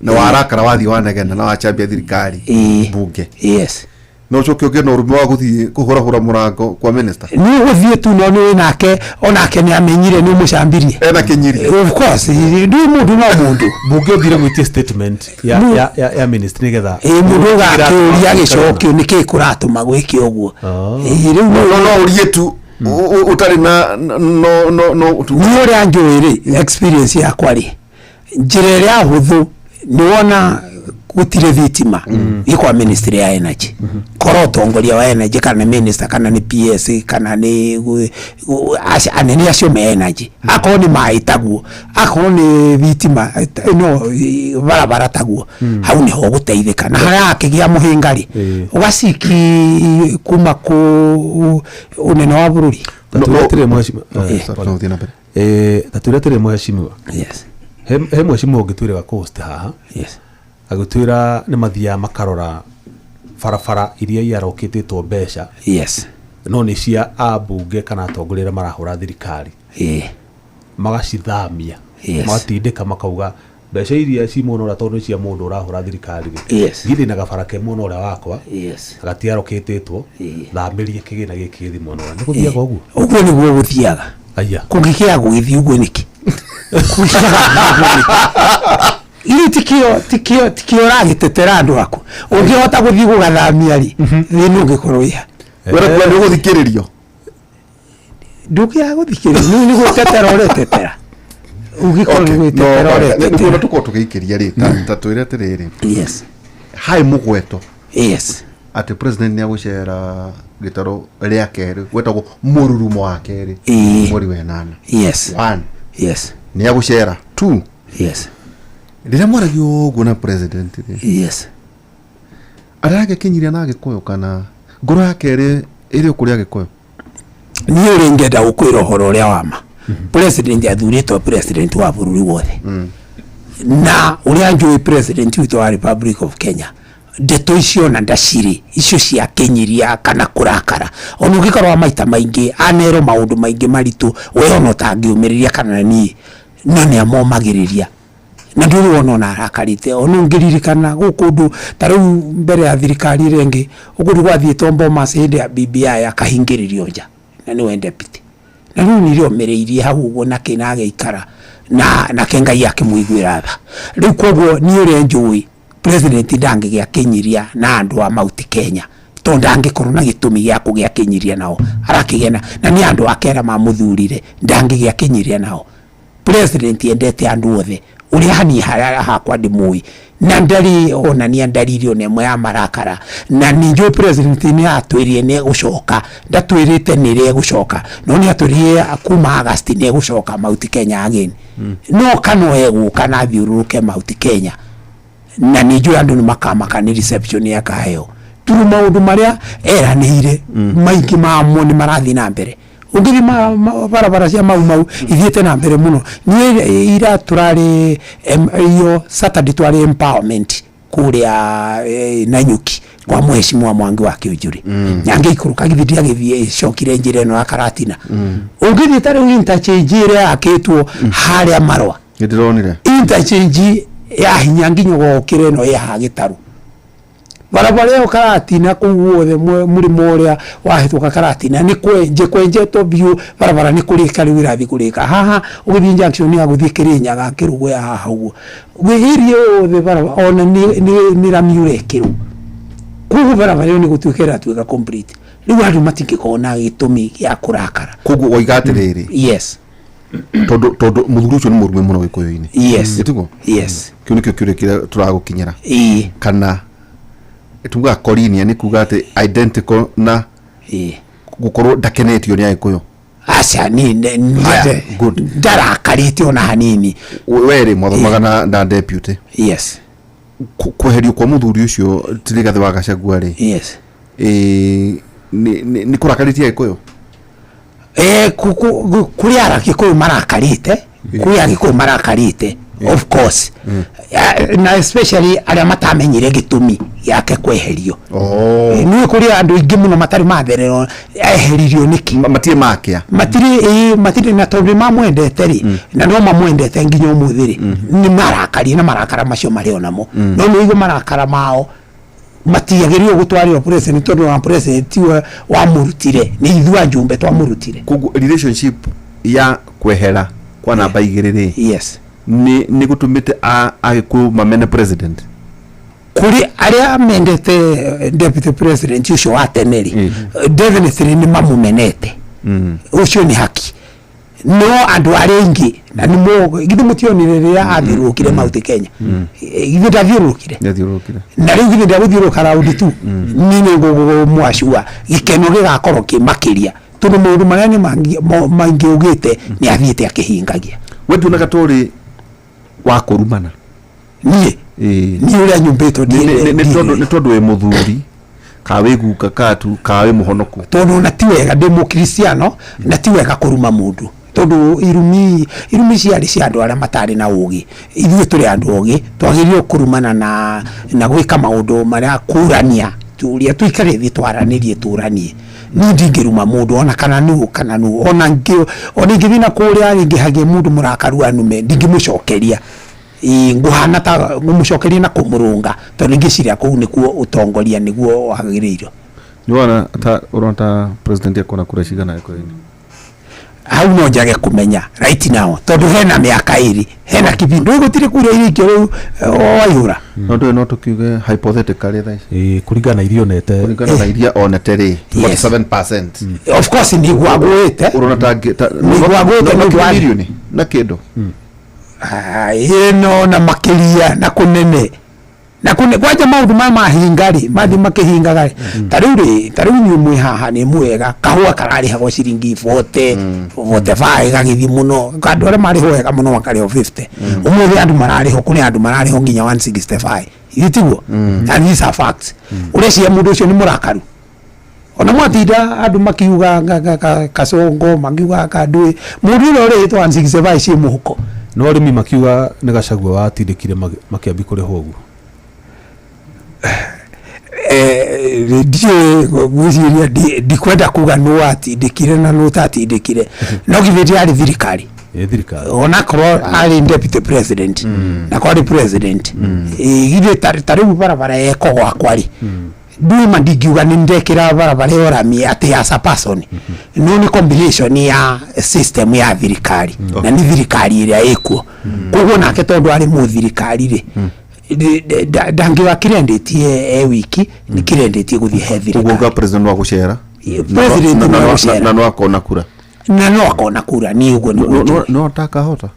Na warakara wathiĩ wanegena na wachambia thirikari mbunge, no ũcoke ũgĩe na ũrũme wa gũthiĩ kũhũrahũra mũrango kwa minister? Nĩ gũthiĩ tu, no nĩ nake onake nĩ amenyire nĩ ũmũcambirie. Ena kĩnyiri. Of course, ndũ mũndũ no mũndũ. Mbunge ũthire gwĩtia statement ya ministry nĩgetha Ĩ, mũndũ ũgakĩũria gĩcokio nĩkĩ kũratũma gwĩke ũguo. Ĩ, rĩu no ũrie tu ũtarĩ na no tu. Niĩ ũrĩa njũĩ rĩ, experience yakwa rĩ, njĩra ĩrĩa hũthũ nĩ wona gũtirĩ thitima, ĩ kwa ministry ya energy, korwo ũtongoria wa energy kana nĩ minister kana nĩ PS kana nĩ anene acio me energy, akorwo nĩ maĩ taguo, akorwo nĩ thitima, no barabara taguo, hau nĩho ũgũteithĩka. Na harĩa hakĩgĩa mũhĩnga rĩ, ũgaciki kuma kũ ũnene wa bũrũri. Tatuĩre atĩrĩ, mheshimiwa. Okay, sorry, no, ũthiĩ na mbere. Tatuĩre atĩrĩ, mheshimiwa, he mheshimiwa ũngĩtwĩra wa coast haha, agĩtwĩra nĩ mathiaga makarora barabara iria iarokĩtĩtwo mbeca, no nĩ cia ambunge kana atongoria arĩa marahũra thirikari, magacithamia, magatindĩka makauga mbeca iria ci mwena ũrĩa, tondũ nĩ cia mũndũ ũrahũra thirikari rĩ, githĩ na gabara ke mwena ũrĩa wakwa gatiarokĩtĩtwo, thamĩrie kĩgĩna gĩkĩ gĩthiĩ mwena ũrĩa. Nĩ gũthiaga ũguo? Ũguo nĩguo gũthiaga. Aya. Kũngĩkĩaga gũgĩthiĩ ũguo nĩkĩ? Kũngĩkĩaga gũgĩthiĩ ũguo nĩkĩ? Ithe tikĩo ũragĩtetera andũ aku, ũngĩhota gũthiĩ gũgathamia rĩ, thĩna ũngĩkorwo wĩha? Wĩra kuga nĩ ũgũthikĩrĩrio. Ndũkĩaga gũthikĩrĩria, nĩ gwĩtetera ũretetera, ũngĩkorwo nĩ gwĩtetera nĩkuona ũretetera. Tũkorwo tũgĩikĩria rĩ, ta twĩre atĩrĩrĩ, hai mũgweto atĩ president nĩ agũcera gĩtarũ rĩa kerĩ gwetagwo mũrurumo wa kerĩ mweri wa ĩnana. One, nĩ agũcera. Two, rĩrĩa mwaragia ũguo na president rĩ, arĩa agĩkinyiria na Agĩkũyũ kana ngoro yake ĩrĩ o kũrĩ Agĩkũyũ? Niĩ ũrĩa ingĩenda gũkwĩra ũhoro ũrĩa wa ma, president athurĩtwo president wa bũrũri wothe, na ũrĩa njũĩ president witũ wa Republic of Kenya, ndeto icio na ndacirĩ icio cia kĩnyiria kana kũrakara, ona ũngĩkorwo maita maingĩ anerwo maũndũ maingĩ maritũ, we ona ũtangĩũmĩrĩria kana niĩ. No nĩ amomagĩrĩria na ndũrĩ wona ona arakarĩte. Ona ũngĩririkana gũkũ ũndũ ta rĩu mbere ya thirikari ĩrĩa ĩngĩ, ũkũndũ gwathiĩtwo Bomas hĩndĩ ya BBI akahingĩrĩrio nja na nĩwe deputy, na rĩu nĩrĩomĩrĩirie hau ũguo nake na agĩikara na nake Ngai akĩmũiguĩra tha. Rĩu koguo niĩ ũrĩa njũĩ, president ndangĩgĩa kĩnyiria na andũ a Mount Kenya, tondũ ndangĩkorwo na gĩtũmi gĩa kũgĩa kĩnyiria nao. Arakĩgĩa na nĩ andũ ake arĩa mamũthurire, ndangĩgĩa kĩnyiria nao. President endete andũ othe, ũrĩa haniĩ harĩa hakwa ndĩmũĩ na ndarĩ onania ndariri ona ĩmwe ya marakara. Na nĩ njũĩ president nĩ atwĩrire nĩ egũcoka, ndatwĩrĩte nĩ rĩ egũcoka, no nĩ atwĩrire kuma August nĩ egũcoka Mount Kenya again. No kana egũka na athiũrũrũke Mount Kenya, na nĩ njũĩ andũ nĩ makamaka nĩ reception akaheo, tondũ maũndũ marĩa eranĩire maingĩ mamo nĩ marathiĩ na mbere. Ũngĩthiĩ barabara cia Mau Mau ithiĩte na mbere mũno. Niĩ ira tũrarĩ iyo Saturday twarĩ empowerment kũrĩa Nanyuki kwa Mheshimiwa Mwangi wa Kĩũnjũrĩ, na ngĩikũrũka githĩ ndiagĩthiĩ cokire njĩra ĩno ya Karatina. Ũngĩthiĩ ta rĩu interchange ĩrĩa yakĩtwo harĩa Marwa, Nĩ ndĩronire. Interchange ya hinya nginya ũgokĩra ĩno ĩ haha gĩtarũ, barabara ĩyo Karatina kũu guothe, mũrĩmo ũrĩa wahĩtũka Karatina nĩ kwenje kwenjetwo biũ, barabara nĩ kũrĩka rĩu ĩrathiĩ kũrĩka. Haha ũgĩthiĩ junction ya gũthiĩ Kĩrĩnyaga Kĩrũgũya haha ũguo area yothe barabara ona nĩ rami ũrekĩrwo. Koguo barabara ĩyo nĩ gũtuĩka ĩratuĩka complete. Rĩu andũ matingĩkorwo na gĩtũmi gĩa kũrakara. Koguo woiga atĩrĩrĩ, Yes. Tondũ mũthuri ũcio nĩ mũrume mũno gĩkũyũ-inĩ. Yes. Ĩtiguo? Yes. Kĩu nĩkĩo kĩũria kĩrĩa tũragũkinyĩra. Ĩĩ. Kana tugaga korinia nĩ kuga atĩ identical na gũkorwo ndakenetio nĩ agĩkũyũ? Aca, ni Haya, good. Ndarakarĩte ona hanini. Werĩ mwathomaga na deputy. Yes. Kweherio kwa mũthuri ũcio ti Rigathĩ wa Gachagua rĩ, nĩ kũrakarĩtie agĩkũyũ? Kũrĩ agĩkũyũ marakarĩte, kũrĩ agĩkũyũ marakarĩte, of course. Na especially arĩa matamenyire gĩtũmi gĩake kweherio. Nĩ kũrĩ andũ aingĩ mũno matarĩ mathererwo eheririo nĩkĩ. Matirĩ makĩa. Matirĩ, ĩĩ, matirĩ. Na tondũ nĩ mamwendete rĩ, na no mamwendete nginya ũmũthĩ rĩ, nĩ marakarie na marakara macio marĩ onamo. No nĩ ũigua marakara mao matiagĩrĩirwo gũtwarĩrwo president, tondũ wa president tiwe wamũrutire, nĩ ithuĩ anjumbe twamũrutire. Koguo relationship ya kwehera kwa namba 2 rĩ, nĩ gũtũmĩte agĩkũyũ mamene president? Kũrĩ arĩa mendete deputy president ũcio wa tene rĩ, definitely nĩ mamũmenete. Ũcio nĩ haki. No andũ arĩa aingĩ na nĩmo githĩ mũtionire rĩrĩa athiũrũrũkire Mount Kenya? Githĩ ndathiũrũrũkire? Nĩathiũrũrũkire. Na rĩu githĩ ndagũthiũrũrũka round tu? Niĩ nĩ ngũmwacua gĩkeno gĩgakorwo kĩ makĩria, tondũ maũndũ marĩa nĩ maingĩ augĩte nĩ athiĩte akĩhingagia. We nduonaga ta ũrĩ wa kũrumana? Niĩ? Ĩĩ. Niĩ ũrĩa nyumbĩtwo Nĩ tondũ wĩ mũthuri ka wĩ guka katu ka wĩ mũhonoku? Tondũ ona ti wega, ndĩ mũkristiano, na ti wega kũruma mũndũ, tondũ irumi ciarĩ cia andũ arĩa matarĩ na ũgĩ. Ithuĩ tũrĩ andũ ogĩ, twagĩrĩirwo kũrumana na gwĩka maũndũ marĩa kũrania tũria tũikare thĩ twaranĩrie tũranie. Niĩ ndingĩruma mũndũ ona kana nũ kana nũ, ona ngĩ ona ingĩthiĩ na kũrĩa rĩngĩ hagĩe mũndũ mũrakaru anume, ndingĩmũcokeria. Ĩĩ, ngũhana ta ngũmũcokeria na kũmũrũnga, tondũ ngĩciria kũu nĩkuo ũtongoria nĩguo wagĩrĩirwo. Nĩ wona ta ũrona ta president akona kura cigana gĩkũyũ-inĩ? Hau no njage kũmenya right now, tondũ hena mĩaka 2, hena kibindi rĩu gũtirĩ kura irĩkio rĩu waihũra. No ndũĩ, no tũkiuge hypothetically thaa ici? Ĩĩ, kũringana na iria onete. Kũringana na iria onete rĩ, 47%. Of course nĩguo agũĩte. Ũrona ta Nĩguo agũĩte no nĩ ũndũ wa- milioni na kĩndũ. Ĩno na makĩria na kũnene na kũne kwanja maũndũ maya mahinga rĩ, mathiĩ makĩhingaga rĩ, ta rĩu rĩ, ta rĩu inyuĩ mwĩ haha nĩ mwega, kahũa kararĩhagwo ciringi 40, 45, gagĩthiĩ mũno. Andũ arĩa marĩhwo wega mũno makarĩhwo 50. Ũmũthĩ andũ mararĩhwo, kũrĩ andũ mararĩhwo nginya 165, ithuĩ tiguo? And these are facts. Ũreciria mũndũ ũcio nĩ mũrakaru? Ona mwatinda andũ makiuga kacongo, makiuga kandũĩ, mũndũ ũrĩa ũrĩhĩtwo 165 ciĩ mũhuko. No arĩmi makiuga nĩ Gachagua watindĩkire makĩambia kũrĩhwo ũguo. Ndiũĩ, ngwĩciria ndikwenda kuga nũ watindĩkire na nũ ũtatindĩkire, no githĩ ndĩarĩ thirikari? Ĩ thirikari. Onakorwo arĩ deputy president na korwo arĩ president. Ĩ, githĩ ta rĩu barabara eko gwakwa rĩ, nduma ndingiuga nĩ ndekĩra barabara ĩyo rami atĩ as a person, no nĩ combination ya system ya thirikari na nĩ thirikari ĩrĩa ĩkuo. Koguo nake tondũ arĩ mũthirikari rĩ, ndangiuga credit e wiki, nĩ credit gũthiĩ he Koguo thirikari. Uga president wa gucera. President Na- wa na- gũcera. Na no akona kura. Na no akona kura, niĩ ũguo nĩguo njũĩ. No atakahota.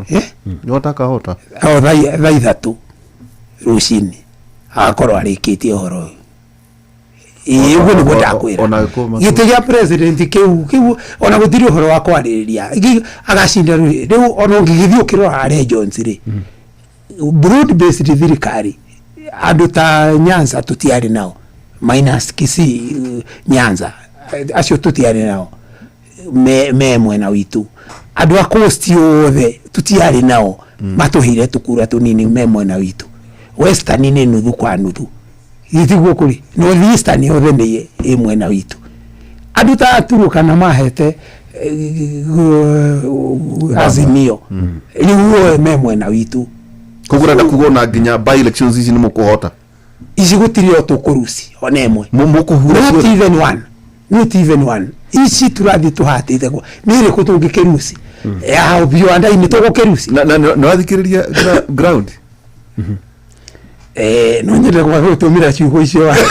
Eh? No atakahota. O thaa 3 rũcinĩ agakorwo arĩkĩtie ũhoro ũyũ. Ĩĩ, ũguo nĩguo ndakwĩra. Ona gĩkorwo Gĩtĩ gĩa president kĩu ona gũtirĩ ũhoro wa kwarĩrĩria. Agacinda rĩu ona ũngĩgĩthiĩ ũkĩrora regions rĩ, broad based thirikari, andũ ta Nyanza tũtiarĩ nao, minus Kisii. Nyanza acio tũtiarĩ nao me mwena witũ. Andũ a coast othe tũtiarĩ nao, matũheire tũkura tũnini me mwena witũ. Western nĩ nuthu kwa nuthu, gĩtiguo kũrĩ North Eastern yothe nĩ ĩ mwena witũ. Andũ ta Turukana mahete Azimio, rĩu othe me mwena witũ. Koguo ũrenda kuga ona nginya by elections ici nĩ mũkũhota? Ici gũtirĩ o tũkũruci ona ĩmwe. Mũkũhura Not ciothe? even one, not even one. Ici tũrathiĩ tũhatĩte kwa nĩ ĩrĩkũ tũngĩkĩruci ya viwanda-inĩ tũgũkĩruci? Na nĩ wathikĩrĩria ground? No nyende kwaga gũtũmĩra ciugo icio icio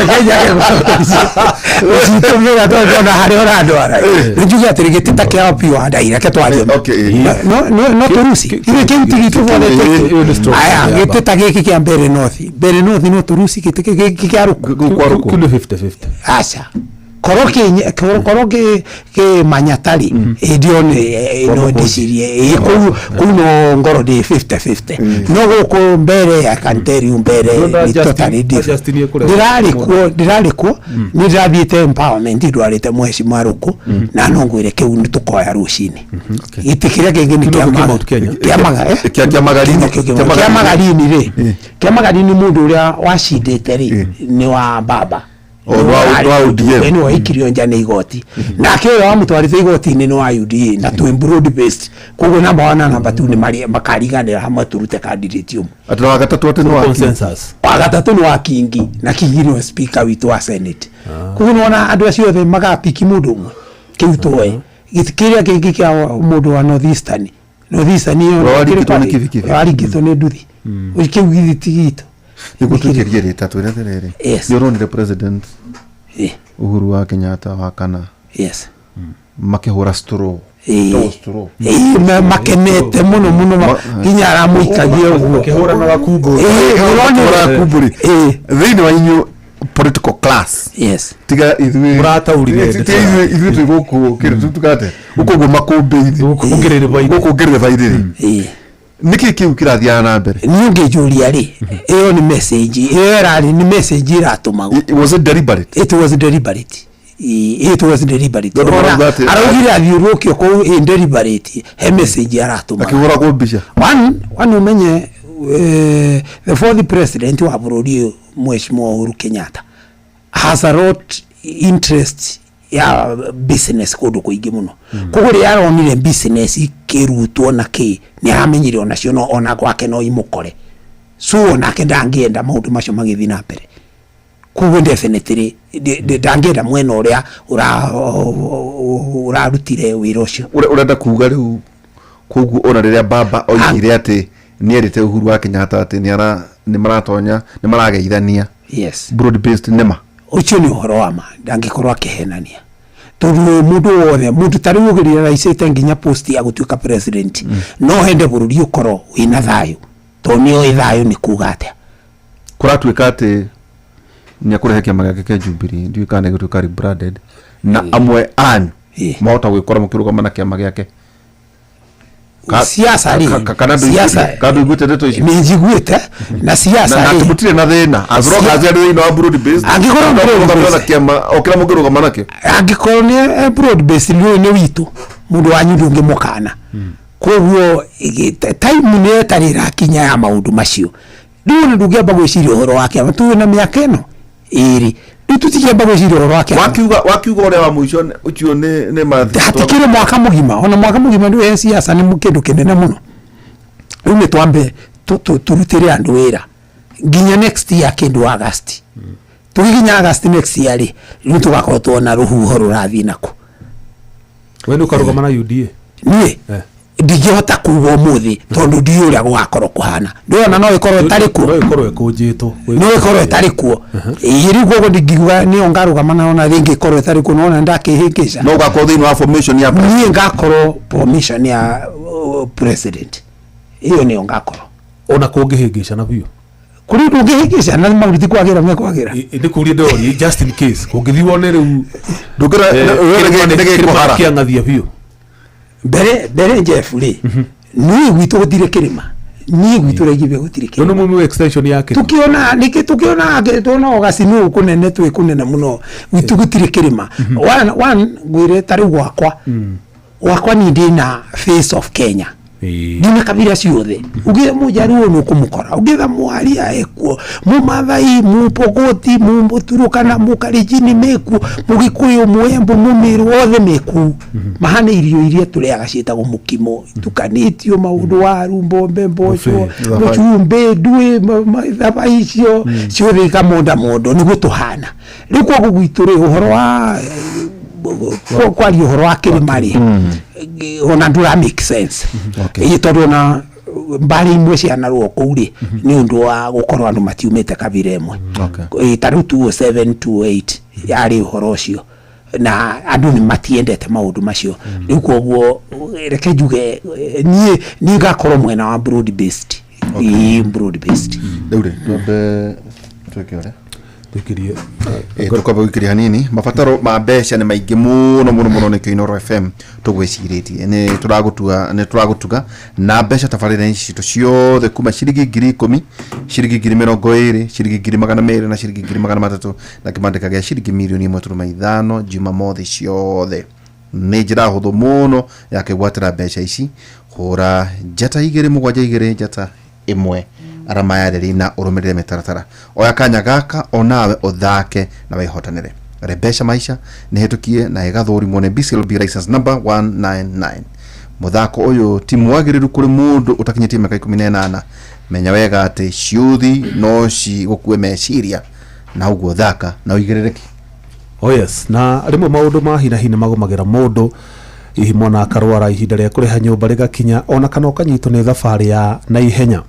Kenya gũcitũmĩra tondũ ona harĩa ũrandwara nĩ njuge atĩrĩ, gĩtĩ ta kĩa Opiyo reke twarie. Okay. No tũruci ithuĩ kĩu ti gitũ. Ĩyo nĩ strong Aya, ya gĩtĩ ta gĩkĩ kĩa Mbere North, Mbere North no tũruci gĩtĩ gĩkĩ kĩa Rũkũ. Gũkũ kwa Rũkũ. Kĩu nĩ 50-50. Aca, korwo kĩ Manyata rĩ, hĩndĩ ĩyo nĩ no ndĩcirie ĩ kũu no ngorwo ndĩ 50-50, no gũkũ Mbere, I can tell you, Mbere Ndĩrona nĩ totally different. Justin ekũrega. Ndĩrarĩ kuo, nĩ ndĩrathiĩte empowerment ndwarĩte mheshimiwa Rũkũ, na no ngwĩre kĩu nĩ tũkoya rũcinĩ. Gĩtĩ kĩrĩa kĩngĩ nĩ Kĩu kĩa nĩkĩo kĩa Mount Kenya. Kĩa Maga- eh? Kĩa Magarini. Kĩu nĩkĩo kĩa Magarini rĩ, kĩa Magarini mũndũ ũrĩa wacindĩte rĩ nĩ wa baba. O, nĩ wa ODM. Nĩ waikirio nja nĩ igoti, nake ũrĩa wamũtwarĩte igoti-inĩ nĩ wa UDA, na twĩ broad based, koguo namba 1 na namba 2 nĩ makariganĩra hamwe tũrute candidate ũmwe. Atĩ na wagatatũ atĩ nĩ wa Consensus. Wa gatatũ nĩ wa Kingi, na Kingi nĩwe speaker witũ wa Senate. Koguo nĩwona andũ acio othe magapiki mũndũ ũmwe, kĩu tũe. Gĩtĩ kĩrĩa kĩngĩ kĩa mũndũ wa North Eastern, North Eastern ĩyo. Ũrĩa waringĩtwo nĩ Kibikibi. Waringĩtwo nĩ nduthi, kĩu githĩ ti gitũ? Nĩguo tũikĩrie rĩta twĩre atĩrĩrĩ, Yes. nĩ ũronire president Uhuru wa Kenyatta wa kana makĩhũra straw? No straw. Ĩĩ, makenete mũno mũno, nginya aramũikagia ũguo. Makĩhũranaga kumbũ. Ĩĩ, ũronire? Makĩhũraga kumbũri. Ĩĩ. Thĩinĩ wa inyuĩ political class, tiga ithuĩ Mũrataũrire tiga ithuĩ twĩ gũkũ kĩndũ tukate gũkũ ũguo makũmbĩ-inĩ. Gũkũ ngĩrĩrĩba-inĩ. Gũkũ ngĩrĩrĩba-inĩ rĩ, nĩkĩ kĩu kĩrathiaga na mbere? Niĩ ũngĩnjũria rĩ, ĩyo nĩ message, ĩyo ĩrarĩ nĩ message ĩratũmagwo. Was it deliberate? It was deliberate. It was deliberate. Tondũ Ona marauga atĩ- araugire athiũrũrũkio kũu ĩ deliberate, he message aratũmaga. Akĩhũragwo mbica. One umenye, the fourth president wa bũrũri ũyũ, Mheshimiwa Uhuru Kenyatta, has a lot interest ya business kũndũ kũingĩ mũno. Koguo rĩrĩa aronire business ikĩrutwo na kĩ, nĩ aramenyire onacio no ona gwake no imũkore, so onake ndangĩenda maũndũ macio magĩthiĩ na mbere. Koguo definitely ndangĩenda mwena ũrĩa ũrarutire wĩra ũcio. Ũrenda kuga rĩu koguo ona rĩrĩa baba oigire atĩ nĩ erĩte Uhuru wa Kenyatta atĩ nĩ maratonya, nĩ marageithania, broad based nĩma? Ũcio nĩ ũhoro wa ma, ndangĩkorwo akĩhenania, tondũ mũndũ wothe, mũndũ ta rĩu ũgĩrĩra raicĩte nginya post ya gũtuĩka president, no hende bũrũri ũkorwo wĩna thayũ, tondũ nĩ oĩ thayũ nĩ kuga atĩa. Kũratuĩka atĩ nĩ akũrehe kĩama gĩake kĩa Jubilee, ndiũĩ kana nĩ gũtuĩka rebranded, na amwe anyu mahota gwĩkora mũkĩrũgama na kĩama gĩake. Siasa rĩ, Kana siasa kana ndũiguĩte ndeto icio? Nĩ njiguĩte na siasa Na atĩ rĩ, mũtirĩ na thĩna as long as arĩ thĩinĩ wa broad based. Angĩkorwo broad Mũrũgama na based. kĩama o kĩrĩa mũngĩrũgama nakĩo. Angĩkorwo nĩ broad based, nĩ ũyũ nĩ witũ, mũndũ wanyu ndũngĩmũkana. Koguo time nĩ ĩtarĩ ĩrakinya ya maũndũ macio. Rĩu ona ndũngĩamba gwĩciria ũhoro wa kĩama, tuĩ na mĩaka ĩno ĩrĩ. Rĩu tũtikĩamba gwĩciria ũhoro wa kĩama. Wakiuga ũrĩa wa mũico ũcio nĩ Hatikĩrĩ mwaka mũgima, ona mwaka mũgima nĩ siasa nĩ kĩndũ kĩnene mũno. Rĩu nĩ twambe tũrutĩre andũ wĩra nginya next year, kĩndũ August. Tũgĩkinya August next year rĩ, rĩu tũgakorwo tuona rũhuho rũrathiĩ nakũ. We nĩ ũkarũgama na UDA? Niĩ ndingĩhota kuga ũmũthĩ tondũ ndiũĩ ũrĩa gũgakorwo kũhana. Ndĩrona no ĩkorwo ĩtarĩ kuo. No ĩkorwo ĩkũnjĩtwo. No ĩkorwo ĩtarĩ kuo. Ĩĩ, rĩu koguo ndingiuga nĩyo ngarũgama nayo, na rĩngĩ ĩkorwo ĩtarĩ kuo, nona ndakĩhĩngĩca. No ũgakorwo thĩinĩ wa formation ya Niĩ ngakorwo formation ya president, ĩyo nĩyo ngakorwo. Ona kũngĩhĩngĩcana biũ? Kũrĩ ũndũ ũngĩhĩngĩca na maũndũ ti kwagĩra mekwagĩra. Nĩ kũria ndĩroria just in case kũngĩthiĩ wone rĩu Ndũngĩra kĩrĩma kĩang'athia biũ. Mbere mbere, Jeff, rĩ, niĩ gwitũ gũtirĩ kĩrĩma, niĩ gwitũ Laikipia gũtirĩ Rĩu kĩrĩma. Nĩ mumi extension ya kĩrĩma. Tukiona nĩkĩ tukiona tuona ũgacinu kũnene, twĩ kũnene mũno, gwitũ gũtirĩ kĩrĩma. One ngwĩre, ta rĩu gwakwa niĩ ndĩna face of Kenya. Ndina kabira ciothe. Ũngĩtha mũjaruo nĩ ũkũmũkora, ũngĩtha mwaria ekuo, mũmathai, mũpokoti, mũturukana, mũkarinjini mekuo, mũgĩkũyũ, mũembu, mũmĩrũ, othe mekuo. Mahana irio iria tũrĩaga ciĩtagwo mũkimo, itukanĩtio maũndũ, waru, mbombe, mboco, Buffet. mũcumbĩ, nduĩ, thabai, icio ciothe ikamonda mondo, nĩguo tũhana. Rĩu koguo gwitũ rĩ, ũhoro wa kwaria ũhoro wa kĩrĩma rĩ, ona ndũra make sense. Ĩĩ, tondũ ona mbarĩ imwe cianarũo kũu rĩ, nĩ ũndũ wa gũkorwo andũ matiumĩte kabira ĩmwe. Ĩĩ, ta rĩu 207 208 yarĩ ũhoro ũcio, na andũ nĩ matiendete maũndũ macio. Rĩu koguo reke njuge niĩ ngakorwo mwena wa broad based. Ĩĩ, broad based. Rĩu rĩ, twambe twĩke ũrĩa Tũikirie. Tũkwamba gwĩkĩria hanini. Mabataro ma mbeca nĩ maingĩ mũno mũno mũno, nĩkĩo Inooro FM tũgwĩcirĩtie nĩ tũragũtua, nĩ tũragũtuga na mbeca tabarĩra citũ ciothe, kuma ciringi 10,000, ciringi 20,000, ciringi 200,000 na ciringi 300,000, na kĩbandĩka gĩa ciringi 1.5 mirioni Jumamothi ciothe. Nĩ njĩra hũthũ mũno ya kwĩgwatĩra mbeca ici. Hũra *272*1 arama ya reri na ũrũmĩrĩre mĩtaratara. Oya kanya gaka onawe ũthake na wĩhotanĩre. Rembesha Maisha nĩ hĩtũkie na ĩgathũrimwo nĩ BCLB license number 199. Mũthako ũyũ ti mwagĩrĩru kũrĩ mũndũ ũtakinyĩtie mĩaka 18. Menya wega atĩ ciũthi no cigũkue meciria, na ũguo thaka na ũigĩrĩrĩki. Oh yes, na rĩmwe maũndũ ma hinahi nĩ magũmagĩra mũndũ, hihi mwana akarwara, ihinda rĩa kũrĩha nyũmba rĩgakinya, ona kana ũkanyitwo nĩ thabarĩ ya naihenya.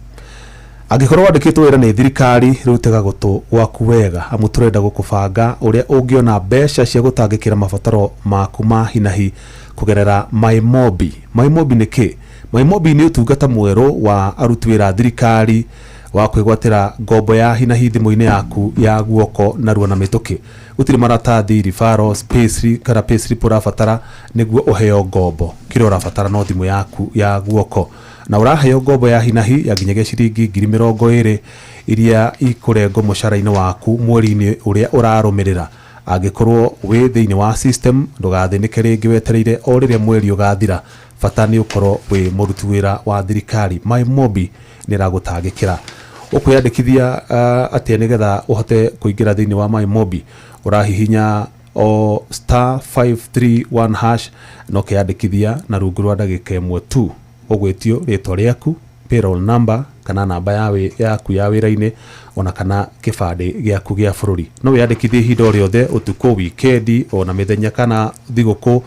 Angĩkorwo wandĩkĩtwo wĩra nĩ thirikari, rĩu tega gũtũ gwaku wega, amu tũrenda gũkũbanga ũrĩa ũngĩona mbeca cia gũtangĩkĩra mabataro maku ma hinahi kũgerera MyMobi. MyMobi nĩ kĩ? MyMobi nĩ ũtungata mwerũ wa aruti wĩra a thirikari wa kwĩgwatĩra ngombo ya hinahi thimũ-inĩ yaku ya guoko narua na mĩtũkĩ. Gũtirĩ maratathi, referrals, payslip kana payslip ũrabatara nĩguo ũheo ngombo. Kĩrĩa ũrabatara no thimũ yaku ya guoko, na ũraheo ngombo ya hinahi ya nginyagia ciringi 20,000 iria ikũrengwo mũcara-inĩ waku mweri-inĩ ũrĩa ũrarũmĩrĩra. Angĩkorwo wĩ thĩinĩ wa system, ndũgathĩnĩke rĩngĩ wetereire o rĩrĩa mweri ũgathira. Bata nĩ ũkorwo wĩ mũruti wĩra wa thirikari, MyMobi nĩ ĩragũtangĩkĩra. Ũkwĩyandĩkithia atĩa nĩgetha ũhote kũingĩra thĩinĩ wa MyMobi? Ũrahihinya o *531# na ũkeyandĩkithia na rungu rwa ndagĩka 1 tu. Ũgwĩtio rĩtwa rĩaku, payroll number kana namba yaku ya wĩra-inĩ, ona kana kĩbandĩ gĩaku gĩa bũrũri. No wĩyandĩkithie ihinda o rĩothe, ũtukũ, wikendi, ona mĩthenya kana thigũkũ,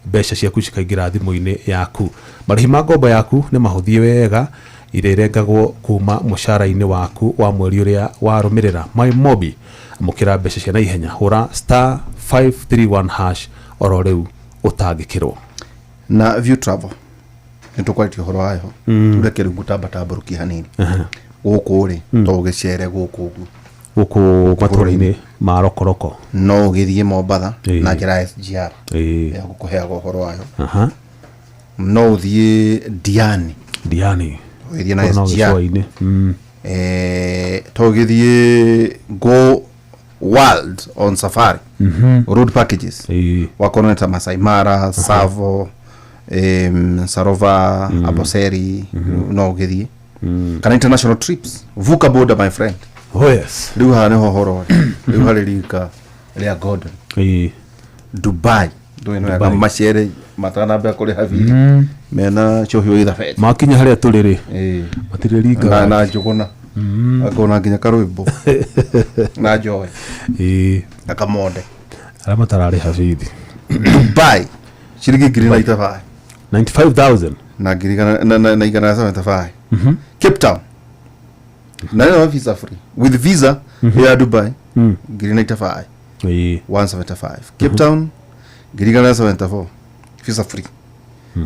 mbeca ciaku cikaingĩra thimũ-inĩ yaku. Marĩhi ma ngombo yaku nĩ mahũthie wega, iria irengagwo kuma mũcara-inĩ waku wa mweri ũrĩa warũmĩrĩra. MyMobi, amũkĩra mbeca cia naihenya. Hũra *531# oro rĩu ũtangĩkĩrwo. Na View Travel nĩ tũkwarĩtie ũhoro wayo. Reke rĩu ngũtambatambũrũkie hanini gũkũ rĩ, to ũgĩcere gũkũ ũguo. Gũkũ matũra-inĩ ma rokoroko. No ũgĩthiĩ Mombatha na njĩra ya SGR ya gũkũheaga ũhoro wayo. No ũthiĩ Diani. Diani. Ũgĩthiĩ na no SGR. Gĩcũa-inĩ. To ũgĩthiĩ go world on safari road packages, wakorwo nĩ ta Masai Mara, Savo, Sarova, Amboseli, no ũgĩthiĩ, kana international trips, vuka border, my friend. Oh yes. Rĩu haha nĩho horo rĩu harĩ rika. Rĩa Gordon. Ĩĩ. Dubai ndũĩ nĩ wega macere matanambia kũrĩha bithi mena cohi ithabete. Makinya harĩa tũrĩ rĩ, Ĩĩ. matirĩ Na ringa. na njũgũna akona nginya karwĩmbo na njoe Ĩĩ. na kamonde. Arĩa matararĩha bithi. Dubai ciringi ngiri na itabaĩ 95000. Na ngiri igana na 175. Cape Town na nĩ visa free, with visa ya Dubai ngiri na itabaĩ Ĩĩ. 175. Cape Town ngiri 174, visa free.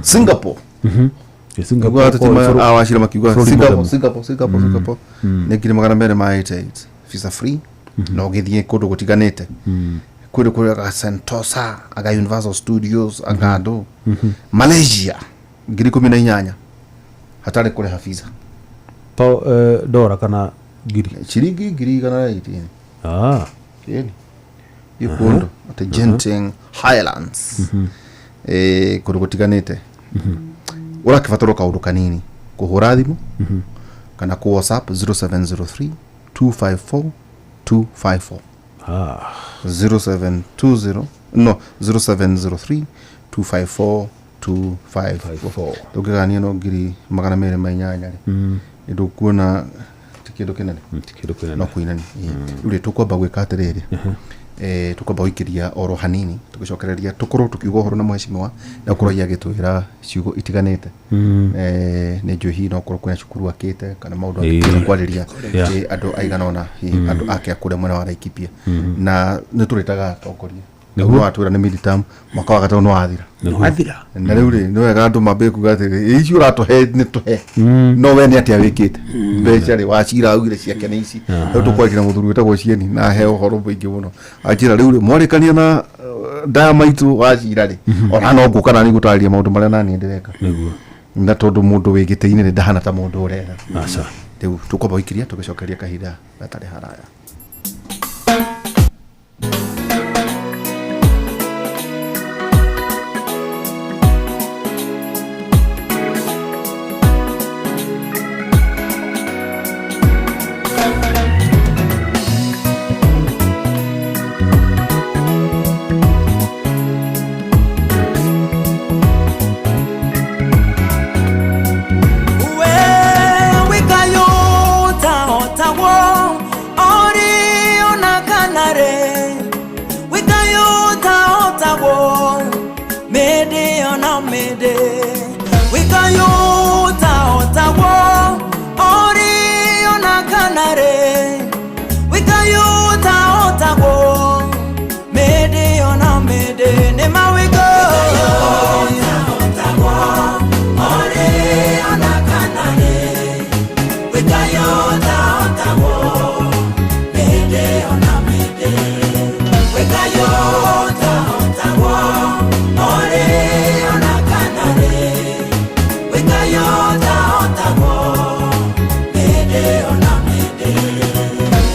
Singapore. Ĩ, Singapore Niguo ateti awacira makiuga bũrũri Singapore, mũgemu. Singapore, Singapore, Singapore nĩ ngiri 288 visa free, na ũgĩthiĩ kũndũ gũtiganĩte, kũndũ kũrĩa aga Sentosa, aga Universal Studios, aga ndũ. Malaysia ngiri 18 hatarĩ kũrĩha visa. Dora kana ngiri? Ciringi ngiri 118. Ah. Ĩni ĩ kũndũ atĩ Genting Highlands, kũndũ gũtiganĩte ũrakĩbatarwo kaũndũ kanini, kũhũra thimũ kana kũ WhatsApp 0703 254 254. Ah. 0720, no, 0703 254 254. Ndũngĩgania no ngiri 208 rĩ, ndũkuona ti kĩndũ kĩnene. Ti kĩndũ kĩnene. No kũinani. Rĩu rĩ, tũkwamba gwĩka atĩrĩrĩ, tũkwamba gũikĩria oro hanini, tũgĩcokereria tũkorwo tũkiuga ũhoro na mheshimiwa na ũkorwo hihi agĩtwĩra ciugo itiganĩte. Nĩ njũĩ hihi no ũkorwo kwĩna cukuru akĩte kana maũndũ angĩenda kwarĩria andũ aigana ũna, hihi andũ ake a kũrĩa mwena wa Laikipia, na nĩ tũrĩtaga atongoria. Nĩguo watwĩra nĩ midterm, mwaka wa gatano nĩ wathira. Wathira. Na rĩu rĩ, nĩ wega andũ mambie kuga atĩrĩ, "Ĩ, ici ũratũhe nĩ tũhe, no we nĩ atĩa wĩkĩte mbeca rĩ?" Wacira augire ciake nĩ ici. Rĩu tũkwarĩria na mũthuri wĩtagwo Cieni na he ũhoro mũingĩ mũno. Anjĩra rĩu rĩ, mwarĩkania na ndaya maitũ wacira rĩ, ona no ngũka nani gũtarĩria maũndũ marĩa naniĩ ndĩreka. Nĩguo. Na tondũ mũndũ wĩ gĩtĩ-inĩ rĩ, ndahana ta mũndũ ũrera. Aca. Rĩu tũkwamba gũikĩria, tũgĩcokeria kahinda gatarĩ haraya.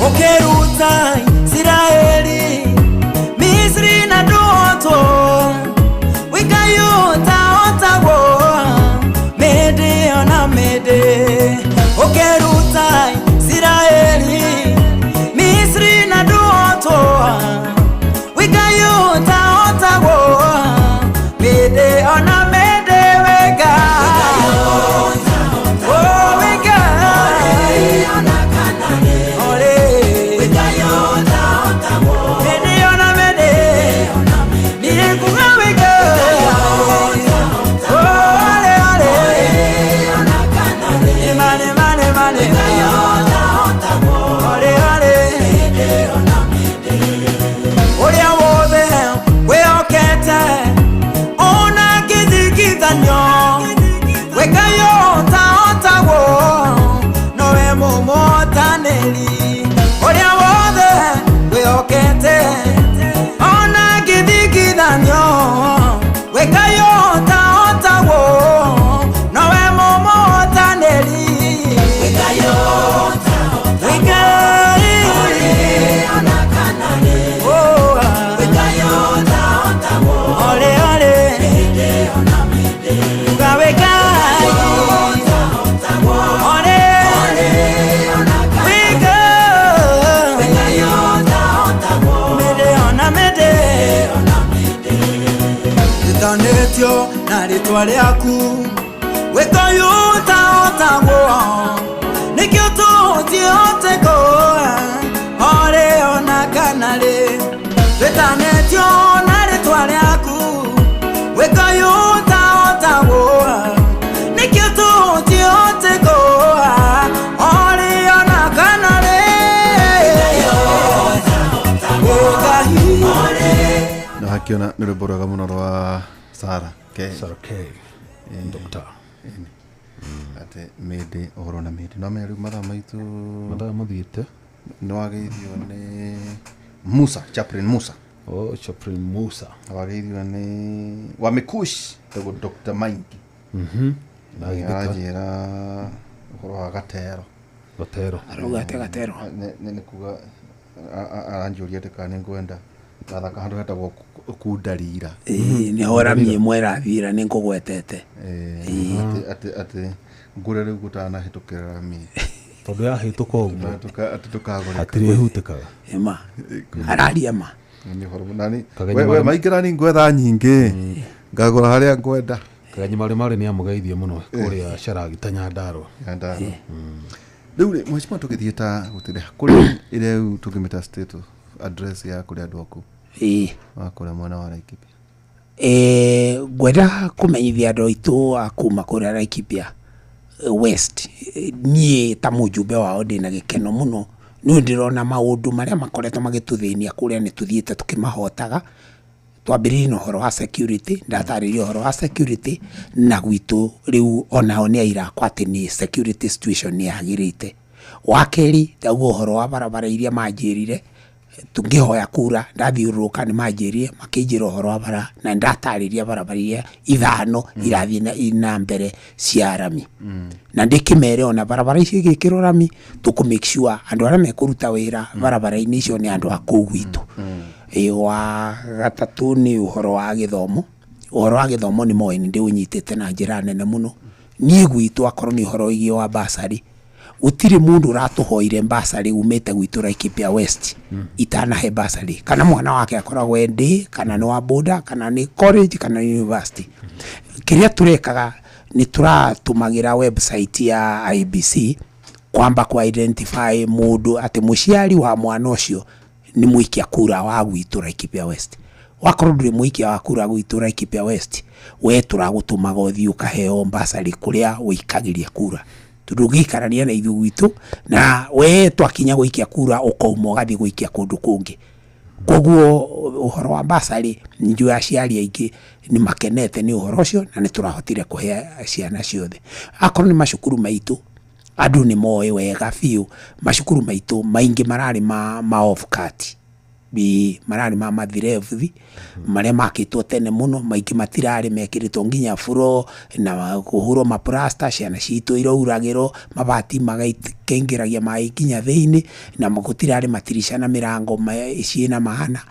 Okeruta Israeli Misri na ndoto wikayuta otagwo mede ona mede. Okeruta Israeli Misri na ndoto wikayuta. Na rĩtwa rĩaku Wĩkoyu taotagwo Nĩkĩo tũtioteko Ore ona kana rĩ Twĩtanĩtio na rĩtwa rĩaku Wĩkoyu taotagwo Nĩkĩo tũtioteko Ore ona kana rĩ Na hakiona nĩ rwĩmbo rwega mũno rwa Sarah K. Sarah K. Doctor. Atĩ mĩndĩ ũhoro na mĩndĩ no menya rĩu mathaa maitũ Mathaa mathiĩte. Nĩ wageithio nĩ Musa Chaplain Musa. Oh, Chaplain Musa. Wageithio nĩ wa Mikush tagwo Dr. Maingi. Aranjĩra ũhoro wa gatero. Gatero. Arauga atĩ gatero. Nĩ kuga aranjũria atĩ kana nĩ ngwenda gathaka handũ hetagwo kundarira. Ĩĩ, nĩ hora mĩ ĩmwe ĩrathira nĩ ngũgwetete. Atĩ ngũre rĩu gũtanahĩtũkĩra rami. Tondũ yahĩtũka ũguo. Atĩ ndũkagũrĩka. Hatirĩ ĩhutĩkaga. Ĩma araria ma. Nĩ ũhoro nani Kagenyi we marĩ- maingĩra ni ngwetha nyingĩ ngagũra harĩa ngwenda. Kagenyi marĩ marĩ nĩ amũgeithie mũno kũrĩa Caragita Nyandarua. Nyandarua. Rĩu rĩ mheshimiwa tũgĩthiĩ ta gũtirĩ kũrĩ ĩrĩa rĩu tũngĩmĩta state of address ya kũrĩ andũ aku Ĩĩ. wa kũrĩa mwena wa Laikipia. Ngwenda kũmenyithia andũ aitũ a kuma kũrĩa Laikipia West, niĩ ta mũjumbe wao ndĩna gĩkeno mũno nĩ ndĩrona maũndũ marĩa makoretwo magĩtũthĩnia kũrĩa nĩ tũthiĩte tũkĩmahotaga. Twambĩrĩirie na ũhoro wa security, ndatarĩria ũhoro wa security na gwitũ rĩu onao nĩ aira akwa atĩ nĩ security situation nĩ yagĩrĩte. Wa kerĩ ndauga ũhoro wa barabara iria manjĩrire tũngĩhoya kura ndathiũrũrũka nĩ manjĩrire makĩnjĩra ũhoro wa bara na ndatarĩria barabara iria ithano irathiĩ na mbere cia rami. Na ndĩkĩmere ona barabara icio igĩkĩrwo rami tũkũ make sure andũ arĩa mekũruta wĩra barabara-inĩ icio nĩ andũ a kũu gwitũ. Wa gatatũ nĩ ũhoro wa gĩthomo. Ũhoro wa gĩthomo nĩ moĩ nĩ ndĩũnyitĩte na njĩra nene mũno. Niĩ gwitũ akorwo nĩ ũhoro wĩgiĩ wa bursary, gũtirĩ mũndũ ũratũhoire bursary umĩte gwitũ Laikipia West itanahe bursary, kana mwana wake akoragwo e ndĩ, kana nĩ wa boda, kana nĩ college, kana nĩ university. Kĩrĩa tũrekaga nĩ tũratũmagĩra website ya IEBC kwamba ku identify mũndũ atĩ mũciari wa mwana ũcio nĩ mũikia kura wa gwitũ Laikipia West. Wakorwo ndũrĩ mũikia wa kura gwitũ Laikipia West, we tũragũtũmaga ũthiĩ ũkaheo bursary kũrĩa ũikagĩria kura. Tondũ ũngĩikarania na ithuĩ gwitũ na we twakinya gũikia kura ũkauma ũgathiĩ gũikia kũndũ kũngĩ. Koguo ũhoro wa bursary njũĩ aciari aingĩ nĩ makenete nĩ ũhoro ũcio na nĩ tũrahotire kũhe ciana ciothe. Akorwo nĩ macukuru maitũ, andũ nĩ moĩ wega biũ macukuru maitũ maingĩ mararĩ ma off cut. Mararĩ ma mathirebuthi marĩa makĩtwo tene mũno, maingĩ matirarĩ mekĩrĩtwo nginya floor na kũhũrwo maplasta, ciana citũ irauragĩrwo mabati magaingĩragia maĩ nginya thĩinĩ, na gũtirarĩ matirica na mĩrango ciĩna maana.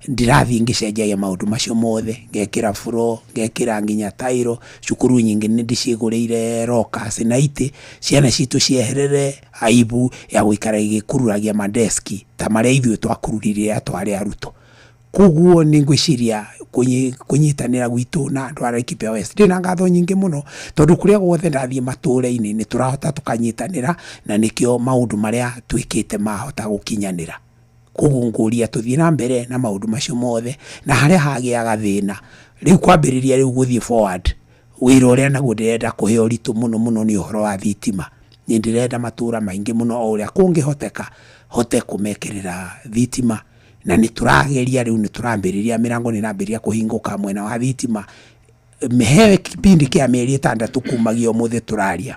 Ndĩrathiĩ ngĩcenjagia maũndũ macio mothe, ngekĩra floor, ngekĩra nginya tairo. Cukuru nyingĩ nĩ ndĩcigũrĩire lockers na itĩ, ciana citũ cieherere aibu ya gũikara igĩkururagia madeski ta marĩa ithuĩ twakururire rĩrĩa twarĩ arutwo. Koguo nĩ ngwĩciria kũnyitanĩra gwitũ na andũ a Laikipia West ndĩna ngatho nyingĩ mũno, tondũ kũrĩa guothe ndathiĩ matũũra-inĩ nĩ tũrahota tũkanyitanĩra, na nĩkĩo maũndũ marĩa twĩkĩte mahota gũkinyanĩra. Koguo ngũria tũthiĩ na mbere na maũndũ macio mothe, na harĩa hagĩaga thĩna rĩu kwambĩrĩria rĩu gũthiĩ forward, wĩra ũrĩa naguo ndĩrenda kũhe ũritũ mũno mũno nĩ ũhoro wa thitima. Nĩ ndĩrenda matũũra maingĩ mũno o ũrĩa kũngĩhoteka hote kũmekĩrĩra thitima, na nĩ tũrageria rĩu, nĩ tũrambĩrĩria, mĩrango nĩ ĩrambĩrĩria kũhingũka mwena wa thitima. He kĩbindi kĩa mĩeri 6 kumagia ũmũthĩ tũraria,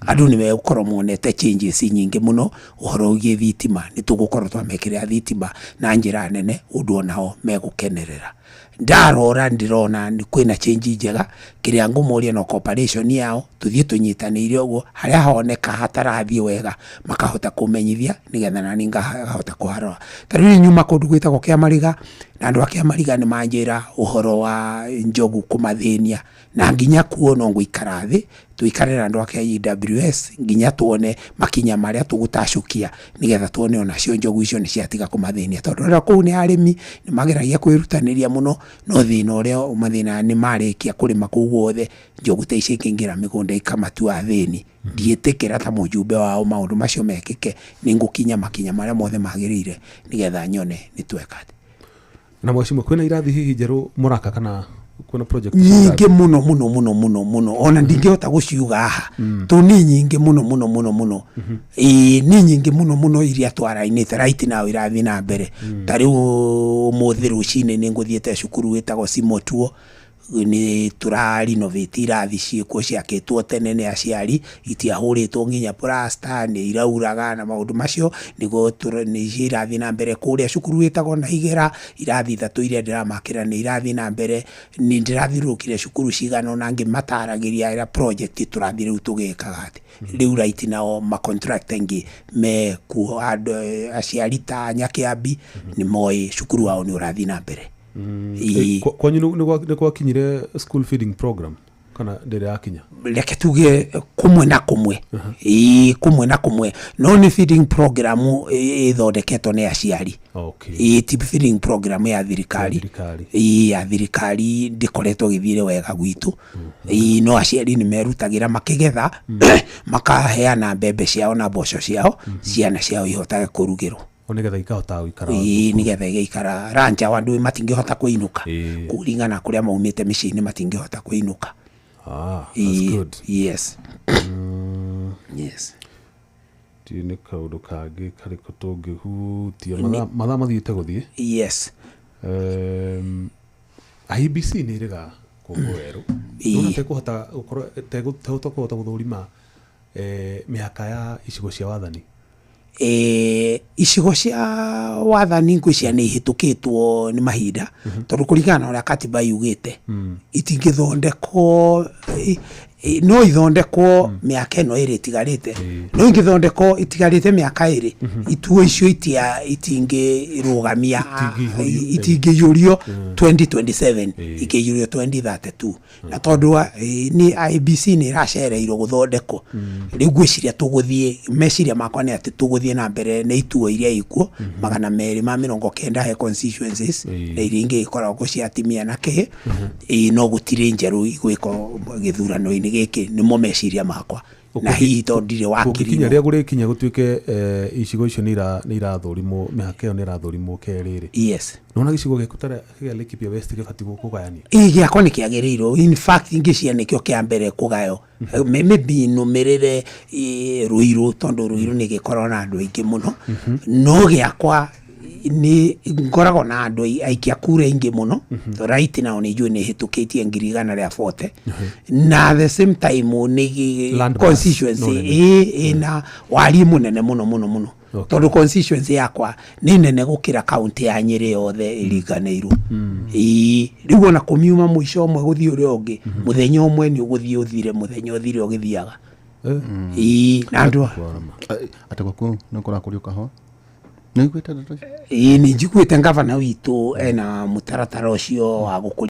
andũ nĩ megũkorwo monete changes nyingĩ mũno ũhoro wĩgiĩ thitima. Nĩ tũgũkorwo twamekĩrĩra thitima na njĩra nene ũndũ onao megũkenerera. Ndarora ndĩrona kwĩna change njega, kĩrĩa ngũmoria no cooperation yao tũthiĩ tũnyitanĩire ũguo, harĩa honeka hatarathiĩ wega makahota kũmenyithia nĩgetha nani ngahota kũharora. Ta rĩu nyuma kũndũ gwĩtagwo Kĩamariga, na andũ a Kĩamariga nĩ manjĩra ũhoro wa njogu kũmathĩnia, na nginya kuo no ngũikara thĩ tũikare na andũ a KWS nginya tuone makinya marĩa tũgũtacũkia nĩgetha tuone onacio njogu icio nĩ ciatiga kũmathĩnia, tondũ arĩa kũu nĩ arĩmi nĩ mageragia kwĩrutanĩria Mũno no thĩna ũrĩa ũmathĩna nĩ marĩkia kũrĩma kũu guothe, njogu ta icio ikĩingĩra mĩgũnda ikamatua athĩni. Ndiĩtĩkĩra ta mũjumbe wao maũndũ macio mekĩke. Nĩ ngũkinya makinya marĩa mothe magĩrĩire nĩgetha nyone nĩ tweka atĩ. Na mheshimiwa, kwĩna irathi hihi njerũ mũraka kana kwĩna project? Nyingĩ mũno mũno mũno mũno mũno, ona ndingĩhota gũciuga haha to nĩ nyingĩ mũno mũno mũno mũno. Ĩĩ, nĩ nyingĩ mũno mũno iria twarainĩte right now irathiĩ na mbere. Ta rĩu ũmũthĩ rũcinĩ nĩ ngũthiĩte cukuru wĩtagwo Simotuo, nĩ tũra renovate irathi ciĩkuo ciakĩtwo tene nĩ aciari, itiahũrĩtwo nginya plaster, nĩ irauraga na maũndũ macio. Nĩguo nĩ irathiĩ na mbere kũrĩa cukuru wĩtagwo Naigĩra, irathi ithatũ iria ndĩramakĩra nĩ irathiĩ na mbere. Nĩ ndĩrathiũrũrũkire cukuru cigana ũna ngĩmataragĩria ĩrĩa project tũrathiĩ rĩu tũgĩkaga atĩ rĩu right now ma contract aingĩ mekuo, andũ aciari ta Nyakĩambi nĩ moĩ cukuru wao nĩ ũrathiĩ na mbere. Ĩĩ. Kwanyu nĩ gwakinyire school feeding program kana ndĩrĩ yakinya? Reke tuge kũmwe na kũmwe. Ĩĩ, kũmwe na kũmwe, no nĩ feeding program ĩthondeketwo nĩ aciari. Ĩĩ, ti feeding program ya thirikari. Ya thirikari. Ĩĩ, ya thirikari ndĩkoretwo ĩgĩthiĩre wega gwitũ. Ĩĩ, no aciari nĩ merutagĩra makĩgetha makaheana mbembe ciao na mboco ciao, ciana ciao ihotage kũrugĩrwo. O nĩgetha ikahota gũikara. Ĩĩ, nĩgetha igaikara ranja, andũ matingĩhota kũinũka. Kũringana na kũrĩa maumĩte mĩciĩ-inĩ, matingĩhota kũinũka. Ah, that's Ĩĩ, good. Yes. Ndiũĩ nĩ kaũndũ kangĩ karĩkũ tũngĩhutia. Mathaa mathiĩte gũthiĩ. IEBC nĩ ĩrĩga kũngũ werũ. Nĩwona tekũhota gũkorwo tekũhota gũthũrima mĩhaka ya icigo cia wathani? Icigo cia wathani ngwĩciria nĩ ihĩtũkĩtwo nĩ mahinda, tondũ kũringana na ũrĩa katiba yugĩte itingĩthondekwo no ithondekwo mĩaka ĩno ĩrĩ ĩtigarĩte, no ingĩthondekwo itigarĩte mĩaka ĩrĩ, ituo icio itingĩrũgamia. Itingĩihũrio. Itingĩiyũrio 2027, ikĩiyũrio 2032, na tondũ nĩ IEBC nĩ ĩracereirwo gũthondekwo rĩu, ngwĩciria tũgũthiĩ, meciria makwa nĩ atĩ tũgũthiĩ na mbere na ituo iria ikuo 290 he constituencies na iria ingĩ ikoragwo cia atimia na kĩ. Ĩĩ, no gũtirĩ njerũ igwĩkwo gĩthurano-inĩ gĩkĩ, nĩmo meciria makwa, na hihi tondũ ndirĩ kũngĩkinya wakiri. Rĩrĩa gũrĩkinya gũtuĩke icigo icio nĩ irathũrimwo, mĩhaka ĩyo nĩ ĩrathũrimwo kerĩ rĩ, nĩwona gĩcigo gĩaku ta kĩa Laikipia West gĩbatiĩ kũgayanio? Ĩĩ, gĩakwa nĩ kĩagĩrĩirwo. In fact, ingĩcia nĩkĩo kĩa mbere kũgayo. Maybe nũmĩrĩre Ruiru, tondũ Ruiru nĩ gĩkoragwo na andũ aingĩ mũno, no gĩakwa nĩ ngoragwo na andũ aikia kura aingĩ mũno. Right now nĩ njũĩ nĩ hĩtũkĩtie 140,000, na the same time nĩ Land mass, constituency no nene. ĩ ĩna wariĩ mũnene mũno mũno mũno, tondũ constituency yakwa nĩ nene gũkĩra kaunti ya Nyĩrĩ yothe ĩringanĩirwo. Ĩĩ, rĩu ona kũmiuma mũico ũmwe gũthiĩ ũrĩa ũngĩ, mũthenya ũmwe nĩ ũgũthiĩ ũthire, mũthenya ũthire ũgĩthiaga. Ĩĩ, na andũ Atĩ gwaku nĩ kũrakũrio kahũa, nĩ ũiguĩte ndeto icio? Ĩĩ, nĩ njiguĩte ngavana witũ ena mũtaratara ũcio wa gũkũria.